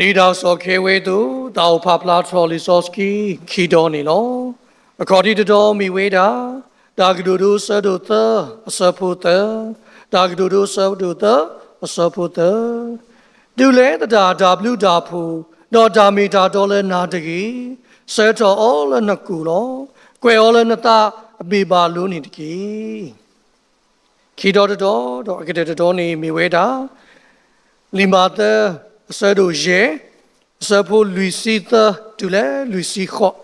ဒ်တၢ်ကစီၣ်ခဲဝဲအသိး, သးအိၣ်ဖးဖျါထီၣ်လံာ်စီဆှံခံတီၤန့ၣ်လီၤ. အခီၣ်ထံးတတီၤမ့ၢ်ဝဲဒၣ်, တၢ်ကဒိၣ်ဒိအဆၢဒိၣ်သၢ, အဆၢဖိသၢ, တၢ်ကဒိၣ်ဒိအဆၢဒိၣ်သၢ, အဆၢဖိသၢ, တုၤလဲသဒၣ်တၢ်ဘျုးတၢ်ဖှိၣ်, ဒီးတၢ်မ့ၢ်တၢ်တီလၢနၤတဂ့ၤ, ဆၢထီၣ်အီၤလၢနကူၣ်လီၤ. ကွဲးအီၤလၢနသးအဘ့ၣ်ဘၣ်လိၤန့ၣ်တက့ၢ်. ခံတီၤတတီၤ, ဒီးအကတၢၢ်တတီၤန့ၣ်မ့ၢ်ဝဲဒၣ်, လံာ်မးသဲ, အဆၢဒိၣ်ယဲၢ်, အဆၢဖိလွံၢ်ဆံသၢ တုၤလၢလွံၢ်ဆံဃိး,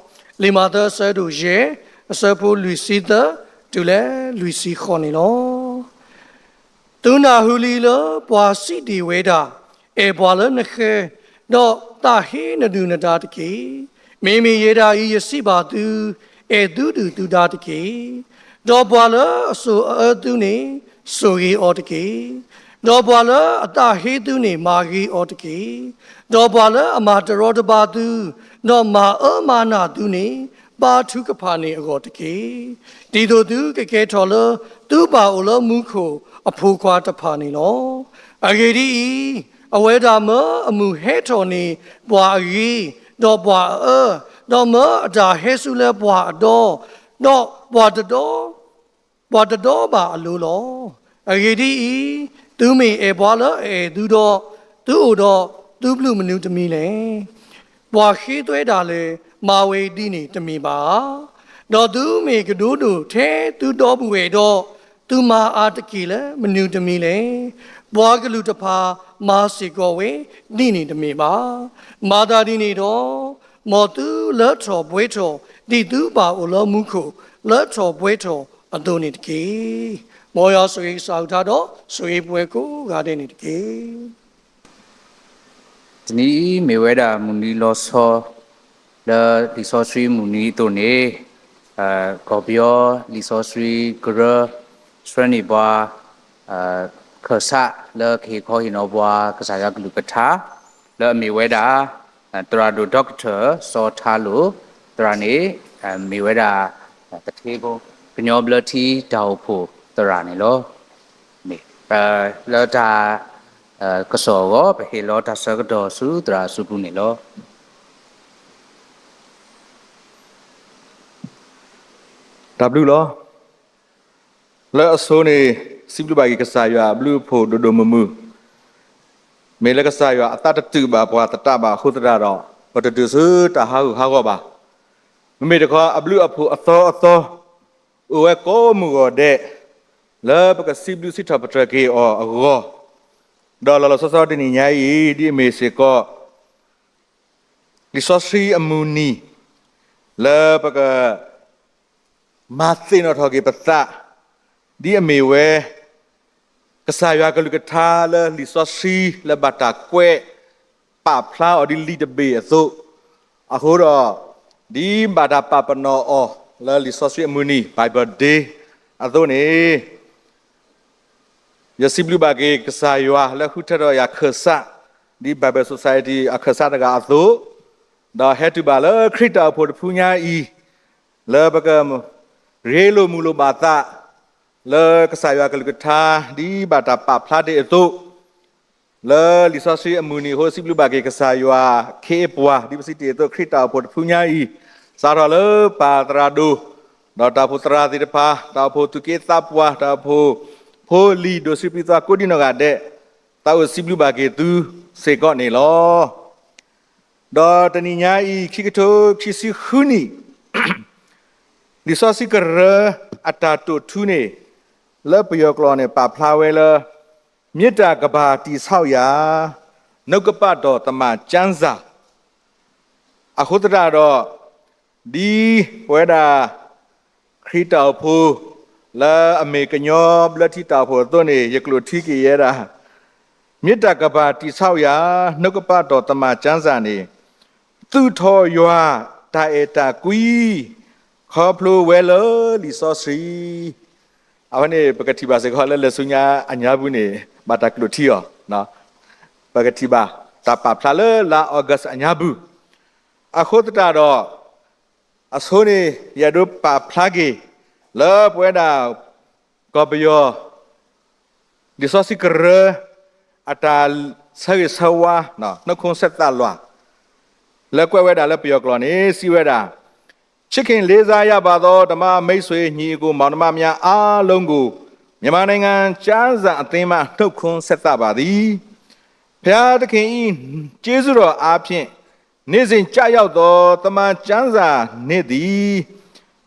လံာ်မးသဲအဆၢဒိၣ်ယဲၢ်, အဆၢဖိလွံၢ်ဆံသၢ တုၤလၢလွံၢ်ဆံဃိးန့ၣ်လီၤ. သုနၢ်ဟူလံလၢပှၤစံးဒံးဝဲဒၣ်, အဲၣ်ပှၤလၢနဃၢၤ, ဒီးသးဟ့နဒုၣ်နဒါတက့ၢ်. မ့မ့ၢ်ယဲဒၣ်အံၤယစံးဘၣ်သု, အဲၣ်သုဒုၣ်သုဒါတက့ၢ်. ဒီးပှၤလၢအစိာ်အၢသုန့ၣ်, စိာ်ဂ့ၤအီၤတက့ၢ်. ဒီးပှၤလၢအသးဟ့သုန့ၣ်, မၤဂ့ၤအီၤတက့ၢ်. ဒီးပှၤလၢအမၤတရီတပါသု, ဒီးမၤအၢမၤနးသုန့ၣ်, ဘါထုကဖၣ်န့ၢ်အဂီၢ်တက့ၢ်. ဒ်သိးသုကကဲထီၣ်လၢသုပၢ်အိၣ်လၢမူခိၣ်အဖိခွါတဖၣ်န့ၣ်လီၤ. အဂ့ၢ်ဒ်အံၤ, အဝဲဒၣ်မၢအမုၢ်ဟဲထီၣ်န့ၢ်ပှၤအဂ့ၤ, ဒီးပှၤအအၢ, ဒီးမၢအတၢ်ဟဲဆူလၢပှၤအဒီ, ဒီးပှၤတဒီ ပှၤတဒီဘၣ်အလိၤလီၤ. အဂ့ၢ်ဒ်အံၤ, သုမ့ၢ်အဲၣ်ပှၤလၢအအဲၣ်သုဒီး, သုအိၣ်ဒီးသုဘျုးမနုၤတမံၤလဲၣ်. ပှၤဃ့သွဲဒၣ်လဲာ်မၤဝဲဒ်န့ၣ်တမ့ၢ်ဘၣ်ဧါ. ဒီးသုမ့ၢ်ကဒိဒိၣ်ထဲသုဒီပုၢ်ဝဲၢ်ဒီး, သုမၤအါတက့ၢ်လၢမနုၤတမံၤလဲၣ်. ပှၤကလုာ်တဖၣ်မၤစ့ၢ်ကီးဝဲဒ်န့ၣ်တမ့ၢ်ဘၣ်. မၤသးဒ်န့ၣ်ဒီး, မ်သုလၢထီၣ်ပှဲၤထီၣ် ဒ်သုပၢ်အိၣ်လၢမူခိၣ်လၢထီၣ်ပှဲၤထီၣ်အသိးန့ၣ်တက့ၢ်. မ်ယွၤဆိၣ်ဂ့ၤကစၢ်အကလုၢ်ကထါဒီး ဆိၣ်ဂ့ၤပဝဲကိးဂၤဒဲးန့ၣ်တက့ၢ်. တနံၤအံၤမ့ၢ်ဝဲဒၣ်မုၢ်နံၤလီၤဆီ လၢလံာ်စီဆှံမုၢ်နံၤအသိးန့ၣ်, ကီၢ်ပယီၤလံာ်စီဆှံကရၢ ဆှၢန့ၢ်ပှၤ ခၢၣ်စးလၢကဟ့ၣ်ခီဟ့ၣ်နီၤပှၤကစၢ်ယွၤကလုၢ်ကထါ လၢအမ့ၢ်ဝဲဒၣ် သရၣ်ဒိၣ် Doctor စီၤထါလိာ် သရၣ်န့ၣ် မ့ၢ်ဝဲဒၣ် တထ့ဖိ ကညီဘျၢထံတၢ်အိၣ်ဖှိၣ်သရၣ်န့ၣ်လီၤ. လၢတၢ်ကစီၣ်အဂီၢ် ပဟ့ၣ်လီၤတၢ်ဆၢကတီၢ်ဆူသရၣ်အစုပူၤန့ၣ်လီၤ. တၢ်ဘျုးလီၤ. လၢအဆိန့ၣ် စံးဘျုးဘၣ်က့ၤကစၢ်ယွၤအဘျုးအဖှိၣ်ဒိၣ်ဒိၣ်မုၢ်မုၢ်, မ့ၢ်လၢကစၢ်ယွၤအသးတတုာ်ဘၣ်ပှၤသတးဘၣ်အဃိသတးဒီး ပတတုၤဆူတၢ်ဟးဂူာ်ဟးဂီၤဘၣ်. မ့မ့ၢ်တခီအဘျုးအဖှိၣ်အသီအသီ အိၣ်ဝဲကိးမုၢ်ဂီၤဒဲး လၢပကစံးဘျုးစံးထီၣ်ပတြၢၤက့ၤအီၤအဂီၢ်, ဒီးလီၤလီၤဆီဆီတနံၤညါအံၤ ဒ်အမ့ၢ်စ့ၢ်ကီး လံာ်စီဆှံအမုၢ်နံၤ လၢပက မၤသ့ၣ်နီၣ်ထီၣ်က့ၤပသး ဒ်အမ့ၢ်ဝဲ ကစၢ်ယွၤကလုၢ်ကထါလၢလံာ်စီဆှံလၢဘၣ်တၢ်ကွဲးပာ်ဖျါအီၤဒ်လံာ်တဘ့ၣ်အသိး, အဃိဒီး ဒ်ဘၣ်တၢ်ပာ်ပနီၣ်အီၤလၢလံာ်စီဆှံအမုၢ်နံၤ Bible Day အသိးန့ၣ် ယစံးဘျုးဘၣ်က့ၤကစၢ်ယွၤလၢဃုထၢထီၣ်ယၤခၢၣ်စး ဒ် Bible Society အခၢၣ်စးတဂၤအသိး, ဒီးဟဲတုၤဘၣ်လၢခရံာ်တၢ်အိၣ်ဖှိၣ်တဖုညါအံၤ, လၢပက ရ့လိာ်မုာ်လိာ်ဘၣ်သး လၢကစၢ်ယွၤကလုၢ်ကထါ ဒ်ဘၣ်တၢ်ပာ်ဖျါတ့ၢ်အသိး, လၢလံာ်စီဆှံအမုၢ်နံၤအဃိ စံးဘျုးဘၣ်က့ၤကစၢ်ယွၤခ့အပှၤ ဒ်ပစံးတ့ၢ်အသိး ခရံာ်တၢ်အိၣ်ဖှိၣ်တဖုညါအံၤ, စးထီၣ်လၢပၢ်သရၣ်ဒိၣ်, ဒီးတၢ်အိၣ်ဖှိၣ်သရၣ်သ့ၣ်တဖၣ်, တၢ်အိၣ်ဖှိၣ်သူၣ်က့သးပှၢ်, တၢ်အိၣ်ဖှိၣ်ဖိလံၤဒိၣ်စုပျံၤသွါကိးဒံနီၢ်ဂၤဒဲး, သးအိၣ်စံးဘျုးဘၣ်က့ၤသုစ့ၢ်ကီးန့ၣ်လီၤ. ဒီးတနံၤညါအံၤ ခံကထိခံဆံဃုနံၣ် လံာ်စီဆှံကရၢအတၢ်တိာ်ထူန့ၣ် လၢပယီၤကျိာ်န့ၣ် ပာ်ဖျါဝဲလၢ မေတ္တာကမ္ဘာတည်ဆောက်ရာ နှုတ်ကပတ်တော်သမ္မာကျမ်းစာ အဃိသတးဒီး ဒ်ပဝဲဒၣ် ခရံာ်တၢ်အိၣ်ဖှိၣ် လၢအမ့ၢ်ကညီဘျၢထံတၢ်အိၣ်ဖှိၣ်အသိးန့ၣ် ယကျိာ်ထံက့ၤယဲဒၣ် မေတ္တာကမ္ဘာတည်ဆောက်ရာ နှုတ်ကပတ်တော်သမ္မာကျမ်းစာ န့ၣ် သူၣ်ထီၣ်ယွၤတၢ်အဲၣ်တၢ်ကွံ ခီဖျိဝဲလၢလံာ်စီဆှံ အဝဲန့ၣ် ပကထံၣ်ဘၣ်စ့ၢ်ကီးလၢလံာ်ဆူညါအညါပူၤန့ၣ် ဘၣ်တၢ်ကျိာ်ထံအီၤ, ပကထံၣ်ဘၣ်တၢ်ပာ်ဖျါလၢလါ August အညါပူၤ, အဃိသတးဒီး အဆိန့ၣ် ယအဲၣ်ဒိးပာ်ဖျါက့ၤ လၢပဝဲဒၣ် ကီၢ်ပယီၤ လံာ်စီဆှံကရၢ အတၢ် ဆၢဂ့ၤဆၢဝါ နီၢ်ခိဆဲးသးလွဲၢ် လၢကွဲးဝဲဒၣ်လၢပယီၤကျိာ်န့ၣ် စံးဝဲဒၣ်, ချစ်ခင်လေးစားရပါသော ဓမ္မမိတ်ဆွေ ညီအစ်ကို မောင်နှမများ အားလုံးကို မြန်မာနိုင်ငံ ကျမ်းစာအသင်းမှ နှုတ်ခွန်းဆက်သပါသည်။ ဘုရားသခင်၏ ကျေးဇူးတော်အားဖြင့် နေ့စဉ်ကျရောက်သော သမ္မာကျမ်းစာနေ့သည်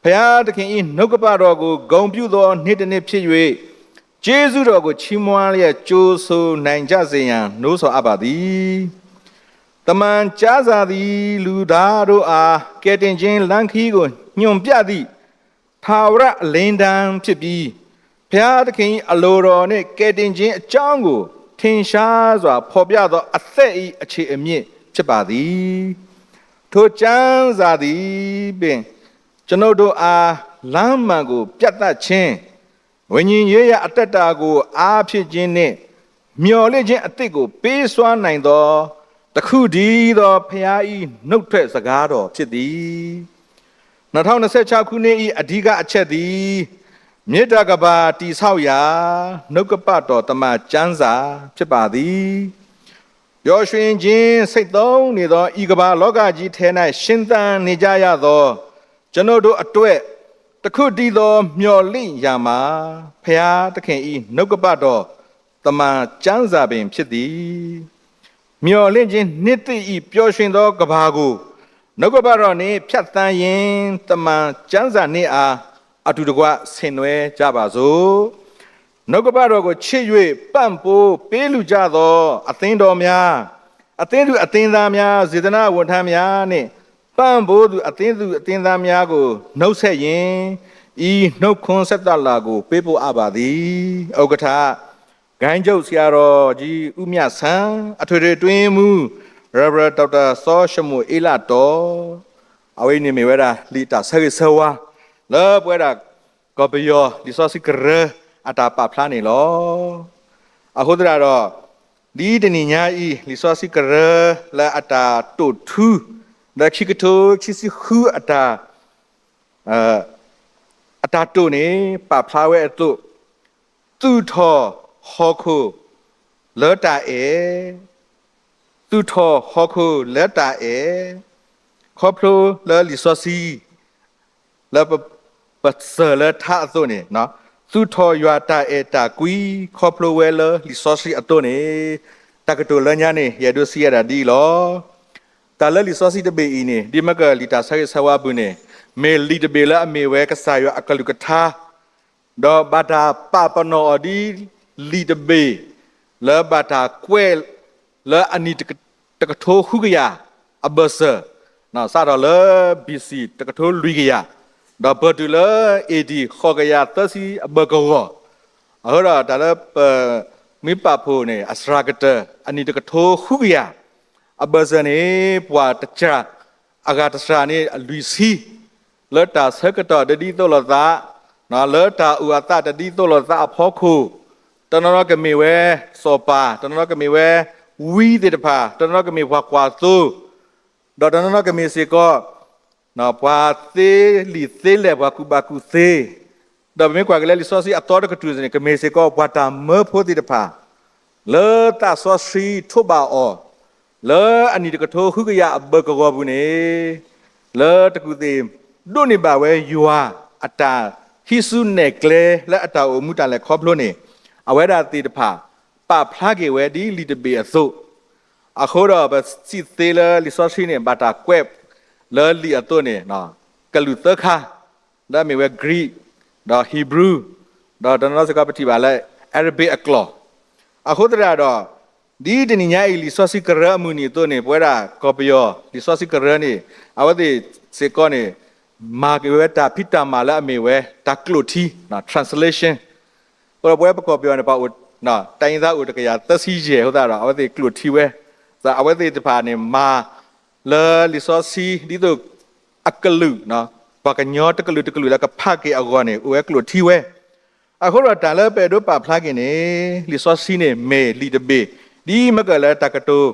ဘုရားသခင်၏ နှုတ်ကပၣ်တော်ကို ဂုဏ်ပြုသော နေ့တစ်နေ့ဖြစ်၍ ကျေးဇူးတော်ကို ချီးမွမ်းလျက် ကြိုဆိုနိုင်ကြစေရန် နှိုးဆော်အပ်ပါသည်။ သမ္မာကျမ်းစာသည် လူသားတို့အား ကယ်တင်ခြင်းလမ်းခရီးကို ညွှန်ပြသည့် ထာဝရအလင်းတန်းဖြစ်ပြီး ဘုရားသခင်၏ အလိုတော်နှင့် ကယ်တင်ခြင်းအကြောင်းကို ထင်ရှားစွာ ဖော်ပြသော အသက်၏အခြေအမြစ် ဖြစ်ပါသည်။ ထိုကျမ်းစာသည်ပင် ကျွန်ုပ်တို့အား လမ်းမှန်ကို ပြသခြင်း၊ ဝိညာဉ်ရေးရာအသက်တာကို အားဖြည့်ခြင်းနှင့် မျှော်လင့်ခြင်းအသစ်ကို ပေးစွမ်းနိုင်သော တစ်ခုတည်းသော ဘုရား၏နှုတ်ထွက်စကားတော်ဖြစ်သည်။ နှစ်ထောင်နှစ်ဆယ့်ခြောက်ခုနှစ်၏ အဓိကအချက်သည် မေတ္တာကမ္ဘာတည်ဆောက်ရာ နှုတ်ကပတ်တော်သမ္မာကျမ်းစာဖြစ်ပါသည်။ ပျော်ရွှင်ခြင်းဆိတ်သုန်နေသော ဤကမ္ဘာလောကကြီးထဲ၌ ရှင်သန်နေကြရသော ကျွန်ုပ်တို့အတွက် တစ်ခုတည်းသော မျှော်လင့်ရာမှာ ဘုရားသခင်၏နှုတ်ကပတ်တော် သမ္မာကျမ်းစာပင်ဖြစ်သည်။ မျှော်လင့်ခြင်းနှစ်သစ်၏ ပျော်ရွှင်သောကမ္ဘာကို နှုတ်ကပတ်တော်နှင့် ဖြတ်သန်းရင်း သမ္မာကျမ်းစာနှင့်အား အတူတကွ ဆင်နွှဲကြပါစို့။ နှုတ်ကပတ်တော်ကို ချစ်၍ ပံ့ပိုးပေးလှူကြသော အသင်းတော်များ၊ အသင်းသူအသင်းသားများ၊ စေတနာ့ဝန်ထမ်းများနှင့် ပံ့ပိုးသူအသင်းသူအသင်းသားများကို နှုတ်ဆက်ရင်း ဤနှုတ်ခွန်းဆက်သလွဲၢ်ကို ပေးပို့အပ်ပါသည်။ ဥက္ကဋ္ဌ ဂိုဏ်းချုပ်ဆရာတော်ကြီး ဦးမြတ်ဆန်း၊ အထွေထွေအတွင်းရေးမှူး Reverend ဒေါက်တာ စီၤရှမူၤအ့လ်လၢ်တီ အဝဲအံၤန့ၣ်မ့ၢ်ဝဲဒၣ် လံာ်တၢ်ဆၢဂ့ၤဆၢဝါ လၢပဝဲဒၣ် ကီၢ်ပယီၤ လံာ်စီဆှံကရၢ အတၢ်ပာ်ဖျါန့ၣ်လီၤ. အဃိသတးဒီး ဒ်တနံၤညါအံၤ လံာ်စီဆှံကရၢ လၢအတၢ်တိာ်ထူ လၢခံကထိခံဆံဃုအတၢ် အတၢ်တိာ်န့ၣ် ပာ်ဖျါဝဲအသိး, သူၣ်ထီၣ်ဟီၣ်ခိၣ်လၢတၢ်အဲၣ်, သူၣ်ထီၣ်ဟီၣ်ခိၣ်လၢတၢ်အဲၣ်, ခီဖျိလၢလံာ်စီဆှံ လၢပ, ပစၢၤလၢထါအသိးန့ၣ်, သူၣ်ထီၣ်ယွၤတၢ်အဲၣ်တၢ်ကွံ ခီဖျိဝဲလၢလံာ်စီဆှံအသိးန့ၣ်, တၢ်ကတိၤလၢညါန့ၣ် ယအဲၣ်ဒိးစံးဝဲဒၣ်ဒ်အံၤလီၤ. တၢ်လၢလံာ်စီဆှံတဘ့ၣ်အံၤန့ၣ် ဒ်မ့ၢ်ကလံာ်တၢ်ဆၢဂ့ၤဆၢဝါအပူၤန့ၣ်, မ့ၢ်လံာ်တဘ့ၣ်လၢအမ့ၢ်ဝဲကစၢ်ယွၤအကလုၢ်ကထါ ဒီးဘၣ်တၢ်ပာ်ပနီၣ်အီၤဒ်လံာ်တဘ့ၣ် လၢဘၣ်တၢ်ကွဲးလၢအနံၣ်တကထိဃုကယၤအဘၢၣ်စၢၤ, စးထီၣ်လၢ ဘီၣ်စံၣ် တကထိလွံၢ်ကယၤ, ဒီးပတုၤလၢ အ့ၣ်ဒံၣ်ဃိးကယၤသၢဆံအဘၢၣ်ကဝီၤ, အဃိဒီးတၢ်လၢပမ့ၢ်ပာ်ဖှိၣ်န့ၣ် အစှၤကတၢၢ် အနံၣ်တကထိဃုကယၤ အဘၢၣ်စၢၤန့ၣ် ပှၤတစှၤ အဂၤတစှၤန့ၣ် အလွံၢ်ဆံ လၢတၢ်ဆၢကတီၢ်တဒ်သိးလိာ်သး, လၢတၢ်အိၣ်အသးတဒ်သိးလိာ်သးအဖီခိၣ်, တနီၤနီၤကမ့ၢ်ဝဲစီၤပၤ, တနီၤနီၤကမ့ၢ်ဝဲ ဝံသ့ၣ်တဖၣ်, တနီၤနီၤကမ့ၢ်ပှၤကွၢ်သိ, ဒီးတနီၤနီၤကမ့ၢ်စ့ၢ်ကီး ပှၤသ့လံာ်သ့လဲၢ် ပှၤကူၣ်ဘၣ်ကူၣ်သ့, ဒီးပမ့ၢ်ကွၢ်က့ၤလၢလံာ်စီဆှံအသီတကတြူၢ်န့ၣ် ကမ့ၢ်စ့ၢ်ကီးပှၤတၢ်မၢဖိသ့ၣ်တဖၣ် လၢသးစီဆှံထိးဘၣ်အီၤ လၢအနံၣ်တကထိဃုကယၤအဘၢၣ်ကဝီၤပူၤန့ၣ်, လၢတကူၣ်သ့ၣ်ဒိးန့ၢ်ဘၣ်ဝဲယွၤအတၢ်ဟံးစုနဲၣ်ကျဲလၢအတၢ်အိၣ်မူတၢ်လဲၤခီဖျိန့ၣ်, အဝဲဒၣ်သ့ၣ်တဖၣ် ပာ်ဖျါက့ၤဝဲဒ်လံာ်တဘ့ၣ်အသိး, အဃိဒီးပစံးသ့လၢလံာ်စီဆှံန့ၣ် ဘၣ်တၢ်ကွဲးလၢလံာ်အသိးန့ၣ် ကလုာ်သၢခါ, လၢအမ့ၢ်ဝဲ Greek, ဒီး Hebrew, ဒီးတနီၤနီၤစ့ၢ်ကီးပထံၣ်ဘၣ်လၢ Arabic အကျိာ်, အဃိသတးဒီး ဒ်တနံၤညါအံၤ လံာ်စီဆှံကရၢအမုၢ်နံၤအသိးန့ၣ် ပဝဲဒၣ်ကီၢ်ပယီၤ လံာ်စီဆှံကရၢန့ၣ် အဝဲသ့ၣ်စ့ၢ်ကီးန့ၣ် မၤက့ၤဝဲတၢ်ဖံးတၢ်မၤလၢအမ့ၢ်ဝဲ တၢ်ကျိာ်ထံ, translation, အဃိဒီးပဝဲပကီၢ်ပယီၤန့ၣ် ပှၤအိၣ် တိုင်းရင်းသား အိၣ်တကယၤသၢဆံယဲၢ်အဃိသတးဒီး အဝဲသ့ၣ်ကျိာ်ထံဝဲ, အဝဲသ့ၣ်တဖၣ်န့ၣ် မၤလၢလံာ်စီဆှံ ဒ်သိးအကလုာ်, ပှၤကညီတကလုာ်တကလုာ်လၢကဖးက့ၤအဂီၢ်န့ၣ် အိၣ်ဝဲကျိာ်ထံဝဲ, အဃိဒီးတၢ်လၢပအဲၣ်ဒိးပာ်ဖျါက့ၤန့ၣ် လံာ်စီဆှံန့ၣ် မ့ၢ်လံာ်တဘ့ၣ်, ဒ်မ့ၢ်ကလၢတၢ်ကတိၤ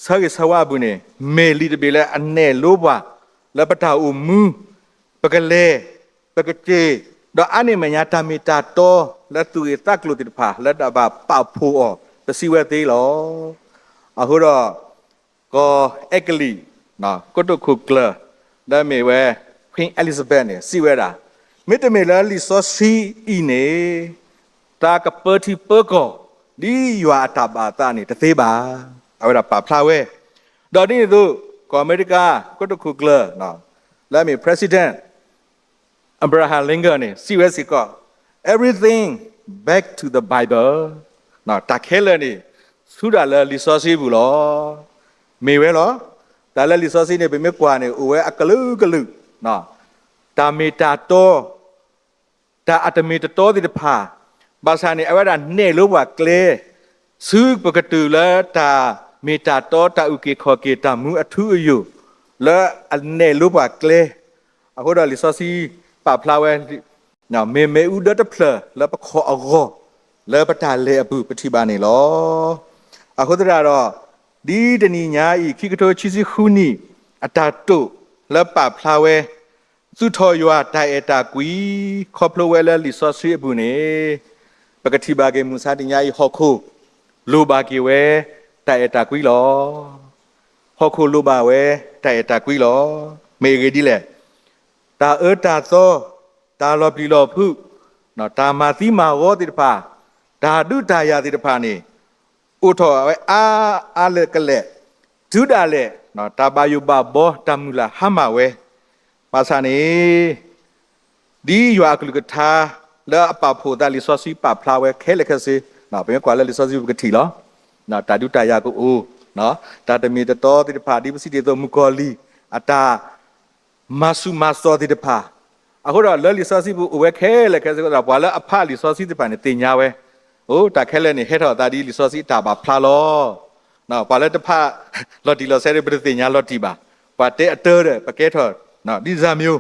ဆၢဂ့ၤဆၢဝါအပူၤန့ၣ် မ့ၢ်လံာ်တဘ့ၣ်လၢအနဲၣ်လိပှၤ လၢပတၢ်အိၣ်မူ, ပကလဲၤ, ပကစ့ၤ, ဒီးအါန့ၢ်မဲာ်ညါတၢ်မ့ၢ်တၢ်တီ လၢသူၣ်ဂ့ၢ်သးကျိၤသ့ၣ်တဖၣ် လၢတၢ်ဘၣ်ပာ်ဖှိၣ်အီၤ ပစံးဝဲသ့လီၤ. အဃိဒီး ကီၢ်အဲကလံး ကိတိာ်ခိၣ်ကျၢၢ် လၢအမ့ၢ်ဝဲ Queen Elizabeth န့ၣ် စံးဝဲဒၣ်, မ့တမ့ၢ်လၢလံာ်စီဆှံအံၤန့ၣ် သးကပၢထံပၢကီၢ် ဒ်ယွၤအတၢ်ဘၣ်အသးန့ၣ်တသ့ဘၣ်. အဝဲဒၣ်ပာ်ဖျါဝဲ, ဒီးဒ်န့ၣ်အသိး ကီၢ်အမဲရကၤ ကိတိာ်ခိၣ်ကျၢၢ် လၢအမ့ၢ် President Abraham Lincoln န့ၣ် စံးဝဲစ့ၢ်ကီး, Everything back to the Bible, တၢ်ခဲလၢာ်န့ၣ် ဆူဒၣ်လၢလံာ်စီဆှံပူၤလီၤ. မ့ၢ်ဝဲလီၤ. တၢ်လၢလံာ်စီဆှံန့ၣ် ပမ့ၢ်ကွၢ်န့ၣ် အိၣ်ဝဲအကလုာ်ကလုာ်, တၢ်မ့ၢ်တၢ်တီ တၢ်အတမ့ၢ်တတီသ့ၣ်တဖၣ်, ဘၣ်ဆၣ်န့ၣ် အဝဲဒၣ်နဲၣ်လိပှၤကျဲ ဆူပကတုၤလၢတၢ်မ့ၢ်တၢ်တီ တၢ်အုၣ်က့ၤခီၣ်က့ၤ တၢ်မူအထူအယိာ် လၢအနဲၣ်လိပှၤကျဲ, အဃိဒီးလံာ်စီဆှံပာ်ဖျါဝဲ မ့ၢ်မ့ၣ်အူဒၢတဖျၢၣ်လၢပခီၣ်အဂီၢ် လၢပတၢ်လဲၤအပူၤ ပထံၣ်ဘၣ်န့ၣ်လီၤ. အဃိသတးဒီး ဒ်တနံၤညါအံၤ ခံကထိခံဆံဃုနံၣ် အတၢ်တိာ်လၢပာ်ဖျါဝဲ သူၣ်ထီၣ်ယွၤတၢ်အဲၣ်တၢ်ကွံ ခီဖျိဝဲလၢလံာ်စီဆှံအပူၤန့ၣ် ပကထံၣ်ဘၣ်က့ၤမုၢ်ဆါတနံၤညါအံၤ ဟီၣ်ခိၣ်လိၣ်ဘၣ်က့ၤဝဲ တၢ်အဲၣ်တၢ်ကွံလီၤ. ဟီၣ်ခိၣ်လိၣ်ဘၣ်ဝဲ တၢ်အဲၣ်တၢ်ကွံလီၤ. မ့ၢ်အဂ့ၢ်ဒ်လဲၣ်, တၢ်အၢတၢ်သီ, တၢ်လီၤပျံၤလီၤဖုး, တၢ်မၤသံမၤဂီၤသ့ၣ်တဖၣ်, တၢ်ဒုးတၢ်ယၤသ့ၣ်တဖၣ်န့ၣ် အိၣ်ထီၣ်ဝဲအါအါလၢကလဲာ်, တုၤဒၣ်လဲာ် တၢ်ဘၣ်ယိၣ်ဘၣ်ဘီ တၢ်မုၢ်လၢ်ဟါမၢ်ဝဲ, ဘၣ်ဆၣ်န့ၣ် ဒ်ယွၤအကလုၢ်ကထါ လၢအပာ်ဖှိၣ်သးလံာ်စီဆှံပာ်ဖျါဝဲခဲလၢာ်ခဲဆ့, ပမ့ၢ်ကွၢ်လၢလံာ်စီဆှံပူၤပကထံၣ်လီၤ. တၢ်ဒုးတၢ်ယၤကအိၣ်, တၢ်တမ့ၢ်တတီသ့ၣ်တဖၣ် ဒ်ပစံးတ့ၢ်အသိး မုၣ်ကီၤလံၢ် အတၢ်မၤဆူၣ်မၤစိးသ့ၣ်တဖၣ်, အဃိဒီးလၢလံာ်စီဆှံပူၤအိၣ်ဝဲခဲလၢာ်ခဲဆ့အဃိဒီး ပှၤလၢအဖးလံာ်စီဆှံသ့ၣ်တဖၣ်န့ၣ်သ့ၣ်ညါဝဲ, အိၣ် တၢ်ခဲလၢာ်န့ၣ် ဟဲထီၣ်အသးဒ်လံာ်စီဆှံအတၢ်ပာ်ဖျါလီၤ. ပှၤလၢတဖးလီၤတံၢ်လီၤဆဲးဒီး ပတသ့ၣ်ညါလီၤတံၢ်ဘၣ်, ပှၤတဲအတၢဒီး ပကဲထီၣ် ဒ်စၢ်မၠိ,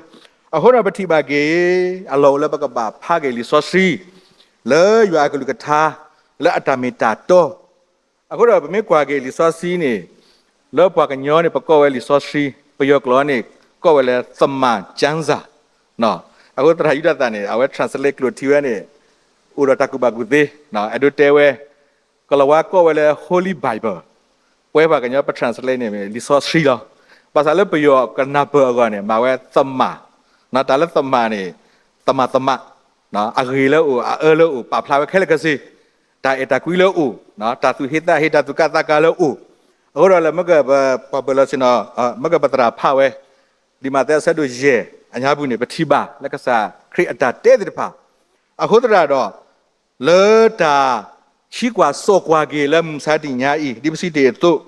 အဃိဒီးပထံၣ်ဘၣ်က့ၤ အလီၢ်အိၣ်လၢပကဘၣ်ဖးက့ၤလံာ်စီဆှံ လၢယွၤအကလုၢ်ကထါ လၢအတၢ်မ့ၢ်တၢ်တီ, အဃိဒီးပမ့ၢ်ကွၢ်က့ၤလံာ်စီဆှံန့ၣ် လၢပှၤကညီန့ၣ် ပကိးဝဲလံာ်စီဆှံ, ပယီၤကျိာ်န့ၣ် ကိးဝဲလၢ သမ္မာကျမ်းစာ, အဃိသရၣ်ယူဒၤသၣ်န့ၣ် အဝဲ translate ကျိာ်ထံဝဲန့ၣ် အိၣ်ဒီးတၢ်ကူၣ်ဘၣ်ကူၣ်သ့, အဲၣ်ဒိးတဲဝဲ ကိၤလၤဝါကိးဝဲလၢ Holy Bible, ပဝဲပှၤကညီပ translate န့ၣ် လံာ်စီဆှံလီၤ. ဘၣ်ဆၣ်လၢပယီၤကနၢ်ပၢၢ်အဂီၢ်န့ၣ် မၤဝဲ သမ္မာ, တၢ်လၢ သမ္မာ န့ၣ် သမ္မာသမ္မာ, အဂ့ၤလၢအအိၣ် အအၢလၢအအိၣ် ပာ်ဖျါဝဲခဲလၢာ်ခဲဆ့, တၢ်အဲၣ်တၢ်ကွံလၢအအိၣ်, တၢ်သူၣ်ဟ့သးဟ့ တၢ်သူၣ်ကၢ်သးကၢလၢအအိၣ်, အဃိဒီးလၢမ့ၢ်ကပှၤပၢၤလီၢ်ဆ့ၣ်နီၤ မ့ၢ်ကပသရၣ်ဖးဝဲ လံာ်မးသဲအဆၢဒိၣ်ယဲၢ်အညါပူၤန့ၣ် ပထံၣ်ဘၣ်လၢကစၢ်ခရံာ်အတၢ်တဲသ့ၣ်တဖၣ်, အဃိသတးဒီး လၢတၢ် ဟံးကွၢ်စိာ်ကွၢ်က့ၤလၢမုၢ်မဆါတနံၤညါအံၤ ဒ်ပစံးတ့ၢ်အသိး,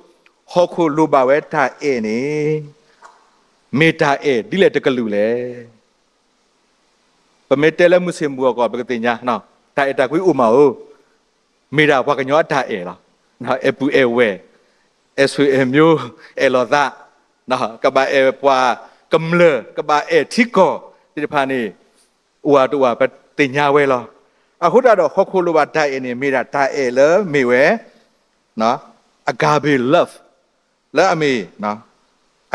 ဟီၣ်ခိၣ်လိၣ်ဘၣ်ဝဲတၢ်အဲၣ်န့ၣ် မ့ၢ်တၢ်အဲၣ်ဒ်လဲၣ်တကလုာ်လဲၣ်. ပမ့ၢ်တဲလၢမုၢ်ဆ့ၣ်မုၢ်ဂီၤကီၢ် ပကသ့ၣ်ညါ, တၢ်အဲၣ်တၢ်ကွံအိၣ်မးဧိၤ, မ့ၢ်ဒၣ်ပှၤကညီအတၢ်အဲၣ်လီၤ. အဲၣ်ပုၢ်အဲၣ်ဝဲၢ်, အဲၣ်ဆွေအဲၣ်မျိုး, အဲၣ်လိာ်သး, ကဘၣ်အဲၣ်ပှၤကမျၢၢ်, ကဘၣ်အဲၣ်ထံကီၢ်သ့ၣ်တဖၣ်န့ၣ် အိၣ်ဝဲတအိၣ်ဝဲ ပသ့ၣ်ညါဝဲလီၤ. အဃိသတးဒီး ဟီၣ်ခိၣ်လိၣ်ဘၣ်တၢ်အဲၣ်န့ၣ် မ့ၢ်ဒၣ်တၢ်အဲၣ်လၢမ့ၢ်ဝဲ agape love, လၢအမ့ၢ်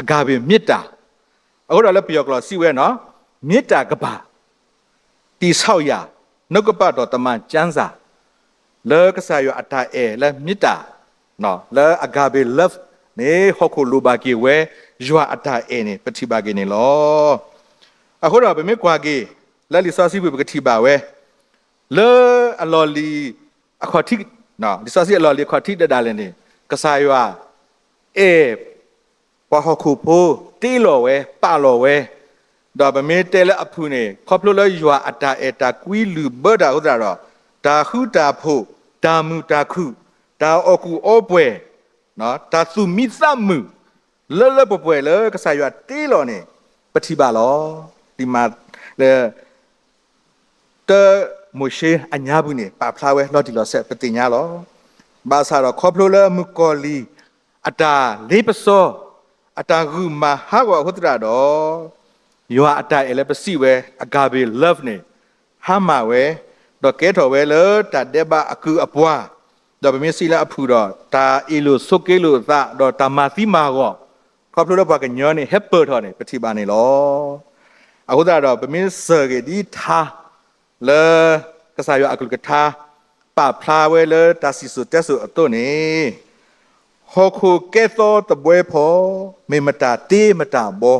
agape မေတ္တာ, အဃိဒီးလၢပယီၤကျိာ်စံးဝဲန့ၣ်, မေတ္တာကဘၣ် တည်ဆောက်ရာ နှုတ်ကပတ်တော် သမ္မာကျမ်းစာ, လၢကစၢ်ယွၤအတၢ်အဲၣ်လၢ မေတ္တာ, လၢ agape love န့ၣ် ဟီၣ်ခိၣ်လိၣ်ဘၣ်က့ၤဝဲ ယွၤအတၢ်အဲၣ်န့ၣ် ပထံၣ်ဘၣ်က့ၤန့ၣ်လီၤ. အဃိဒီးပမ့ၢ်ကွၢ်က့ၤ လၢလံာ်စီဆှံပူၤ ပကထံၣ်ဘၣ်ဝဲ လၢအလီၢ်လံၤအခီၣ်ထံး, လံာ်စီဆှံအလီၢ်လံၤအခီၣ်ထံးဒၣ်လဲာ်န့ၣ် ကစၢ်ယွၤ အဲၣ်ပှၤဟီၣ်ခိၣ်ဖိ တ့လီၤဝဲ ပာ်လီၤဝဲ, ဒီးပမ့ၢ်တဲလၢအဖုၣ်န့ၣ် ခီဖျိလၢယွၤအတၢ်အဲၣ်တၢ်ကွံလုၢ်ဘၢတၢ်အဃိသတးဒီး တၢ်ဃူတၢ်ဖိး, တၢ်မုာ်တၢ်ခုၣ်, တၢ်အီၣ်ကူၣ်အီပှဲၤ, တၢ်သူၣ်မံသးမုာ် လၢလၢပှဲၤပှဲၤလၢကစၢ်ယွၤတ့လီၤန့ၣ် ပထံၣ်ဘၣ်လီၤ. လံာ်မး လၢ တၢမိၤၡ့အညါပူၤန့ၣ် ပာ်ဖျါဝဲလီၤတံၢ်လီၤဆဲး ပသ့ၣ်ညါလီၤ. ဘၣ်ဆၣ်ဒီးခီဖျိလၢမုၣ်ကီၤလံၢ် အတၢ်လ့ပစီ, အတၢ်ဂုာ်မၤဟးဂီၤအဃိသတးဒီး ယွၤအတၢ်အဲၣ်လၢပစံးဝဲ agape love န့ၣ် ဟါမၢ်ဝဲ, ဒီးကဲထီၣ်ဝဲလၢတၢ်ဒဲးဘးအကုၢ်အပှၤ, ဒီးပမ့ၢ်စံးလၢအဖုၣ်ဒီး တၢ်အ့ၣ်လိာ်ဆိးက့လိာ်သး ဒီးတၢ်မၤသံမၤဂီၤ, ခီဖျိလၢပှၤကညီန့ၣ် ဟဲပၢၢ်ထီၣ်န့ၣ် ပထံၣ်ဘၣ်န့ၣ်လီၤ. အဃိသတးဒီး ပမ့ၢ်စၢၤက့ၤဒ်ထါ လၢကစၢ်ယွၤအကလုၢ်ကထါ ပာ်ဖျါဝဲလၢတၢ်စံၣ်စိၤတဲစိၤအသိးန့ၣ်, ဟီၣ်ခိၣ်ကဲသီတဘှဲဖီ မ့ၢ်မတၤတ့မတၤဘီ,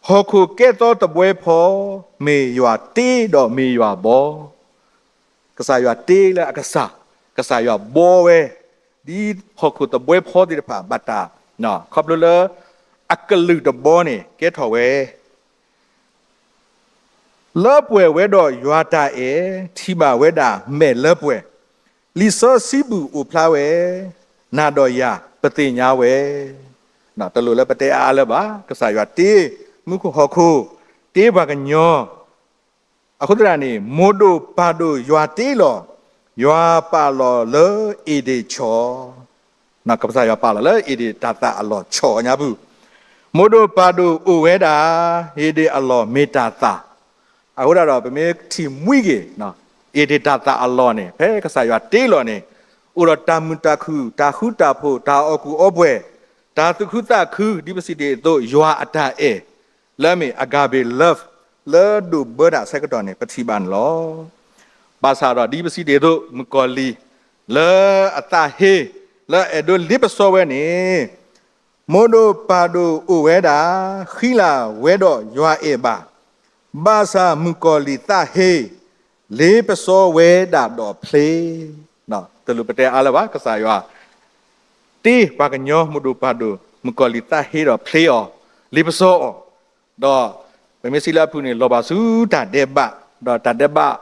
ဟီၣ်ခိၣ်ကဲသီတဘှဲဖီ မ့ၢ်ယွၤတ့ဒီးမ့ၢ်ယွၤဘီ, ကစၢ်ယွၤတ့လၢအကစၢ်, ကစၢ်ယွၤဘီဝဲ, ဒ်ဟီၣ်ခိၣ်တဘှဲဖီသ့ၣ်တဖၣ်ဘၣ်တၢ်, ခီဖျိလၢ အကလုာ်တဘီန့ၣ် ကဲထီၣ်ဝဲ လၢပှဲၤဝဲဒီးယွၤတၢ်အဲၣ်, ထံၣ်ဘၣ်ဝဲဒၣ်မဲာ်လၢပှဲၤ, လံာ်စီဆှံပူၤအိၣ်ဖျါဝဲ, နၤဒီးယၤပသ့ၣ်ညါဝဲ, တလိၣ်လၢပတဲအါအါလၢၤဘၣ်, ကစၢ်ယွၤတ့မူခိၣ်ဟီၣ်ခိၣ်, တ့ပှၤကညီ, အဃိသတးန့ၣ် မိၢ်ဒိၣ်ပၢ်ဒိၣ်ယွၤတ့လီၤ, ယွၤပာ်လီၤလၢဧ့ဒ့ၣ်ဆီၣ် ကစၢ်ယွၤပာ်လီၤလၢဧ့ဒ့ၣ်တၢ်သၣ်အလီၢ်ဆီၣ်ညါပူၤ, မိၢ်ဒိၣ်ပၢ်ဒိၣ်အိၣ်ဝဲဒၣ်, ဧ့ဒ့ၣ်အလီၢ်မ့ၢ်တၢ်သၣ်, အဃိဒၣ်ဒီး ပမ့ၢ်ထံၣ်မှံက့ၤ ဧ့ဒ့ၣ်တၢ်သၣ်အလီၢ်န့ၣ် ဖဲကစၢ်ယွၤတ့လီၤန့ၣ် အိၣ်ဒီးတၢ်မုာ်တၢ်ခုၣ် တၢ်ဃူတၢ်ဖိး တၢ်အီၣ်ကူၣ်အီပှဲၤ, တၢ်သူၣ်ခုသးခု ဒ်ပစံးတ့ၢ်အသိး ယွၤအတၢ်အဲၣ် လၢအမ့ၢ် agape love လၢဒိၣ်ဘၢတၢ်အဆၢကတီၢ်န့ၣ် ပထံၣ်ဘၣ်န့ၣ်လီၤ. ဘၣ်ဆၣ်ဒီးဒ်ပစံးတ့ၢ်အသိး မုၣ်ကီၤလံၢ် လၢအသးဟ့ လၢအအဲၣ်ဒိးလ့ပစီဝဲန့ၣ် မိၢ်ဒိၣ်ပၢ်ဒိၣ်အိၣ်ဝဲဒၣ် ဃံလၤဝဲဒီးယွၤအဲၣ်ဘၣ်, ဘၣ်ဆၣ်မုၣ်ကီၤလံၢ်သးဟ့ လ့ပစီဝဲဒၣ်ဒီးဖျ့, တလိၣ်ပတဲအါလၢၤဘၣ် ကစၢ်ယွၤ တ့ပှၤကညီမိၢ်ဒိၣ်ပၢ်ဒိၣ် မုၣ်ကီၤလံၢ်သးဟ့ဒီးဖျ့အီၤ, လ့ပစီအီၤ, ဒီး ပမ့ၢ်စံးလၢအဖုၣ်န့ၣ် လီၤဘၣ်ဆူတၢ်ဒဲးဘး, ဒီးတၢ်ဒဲးဘး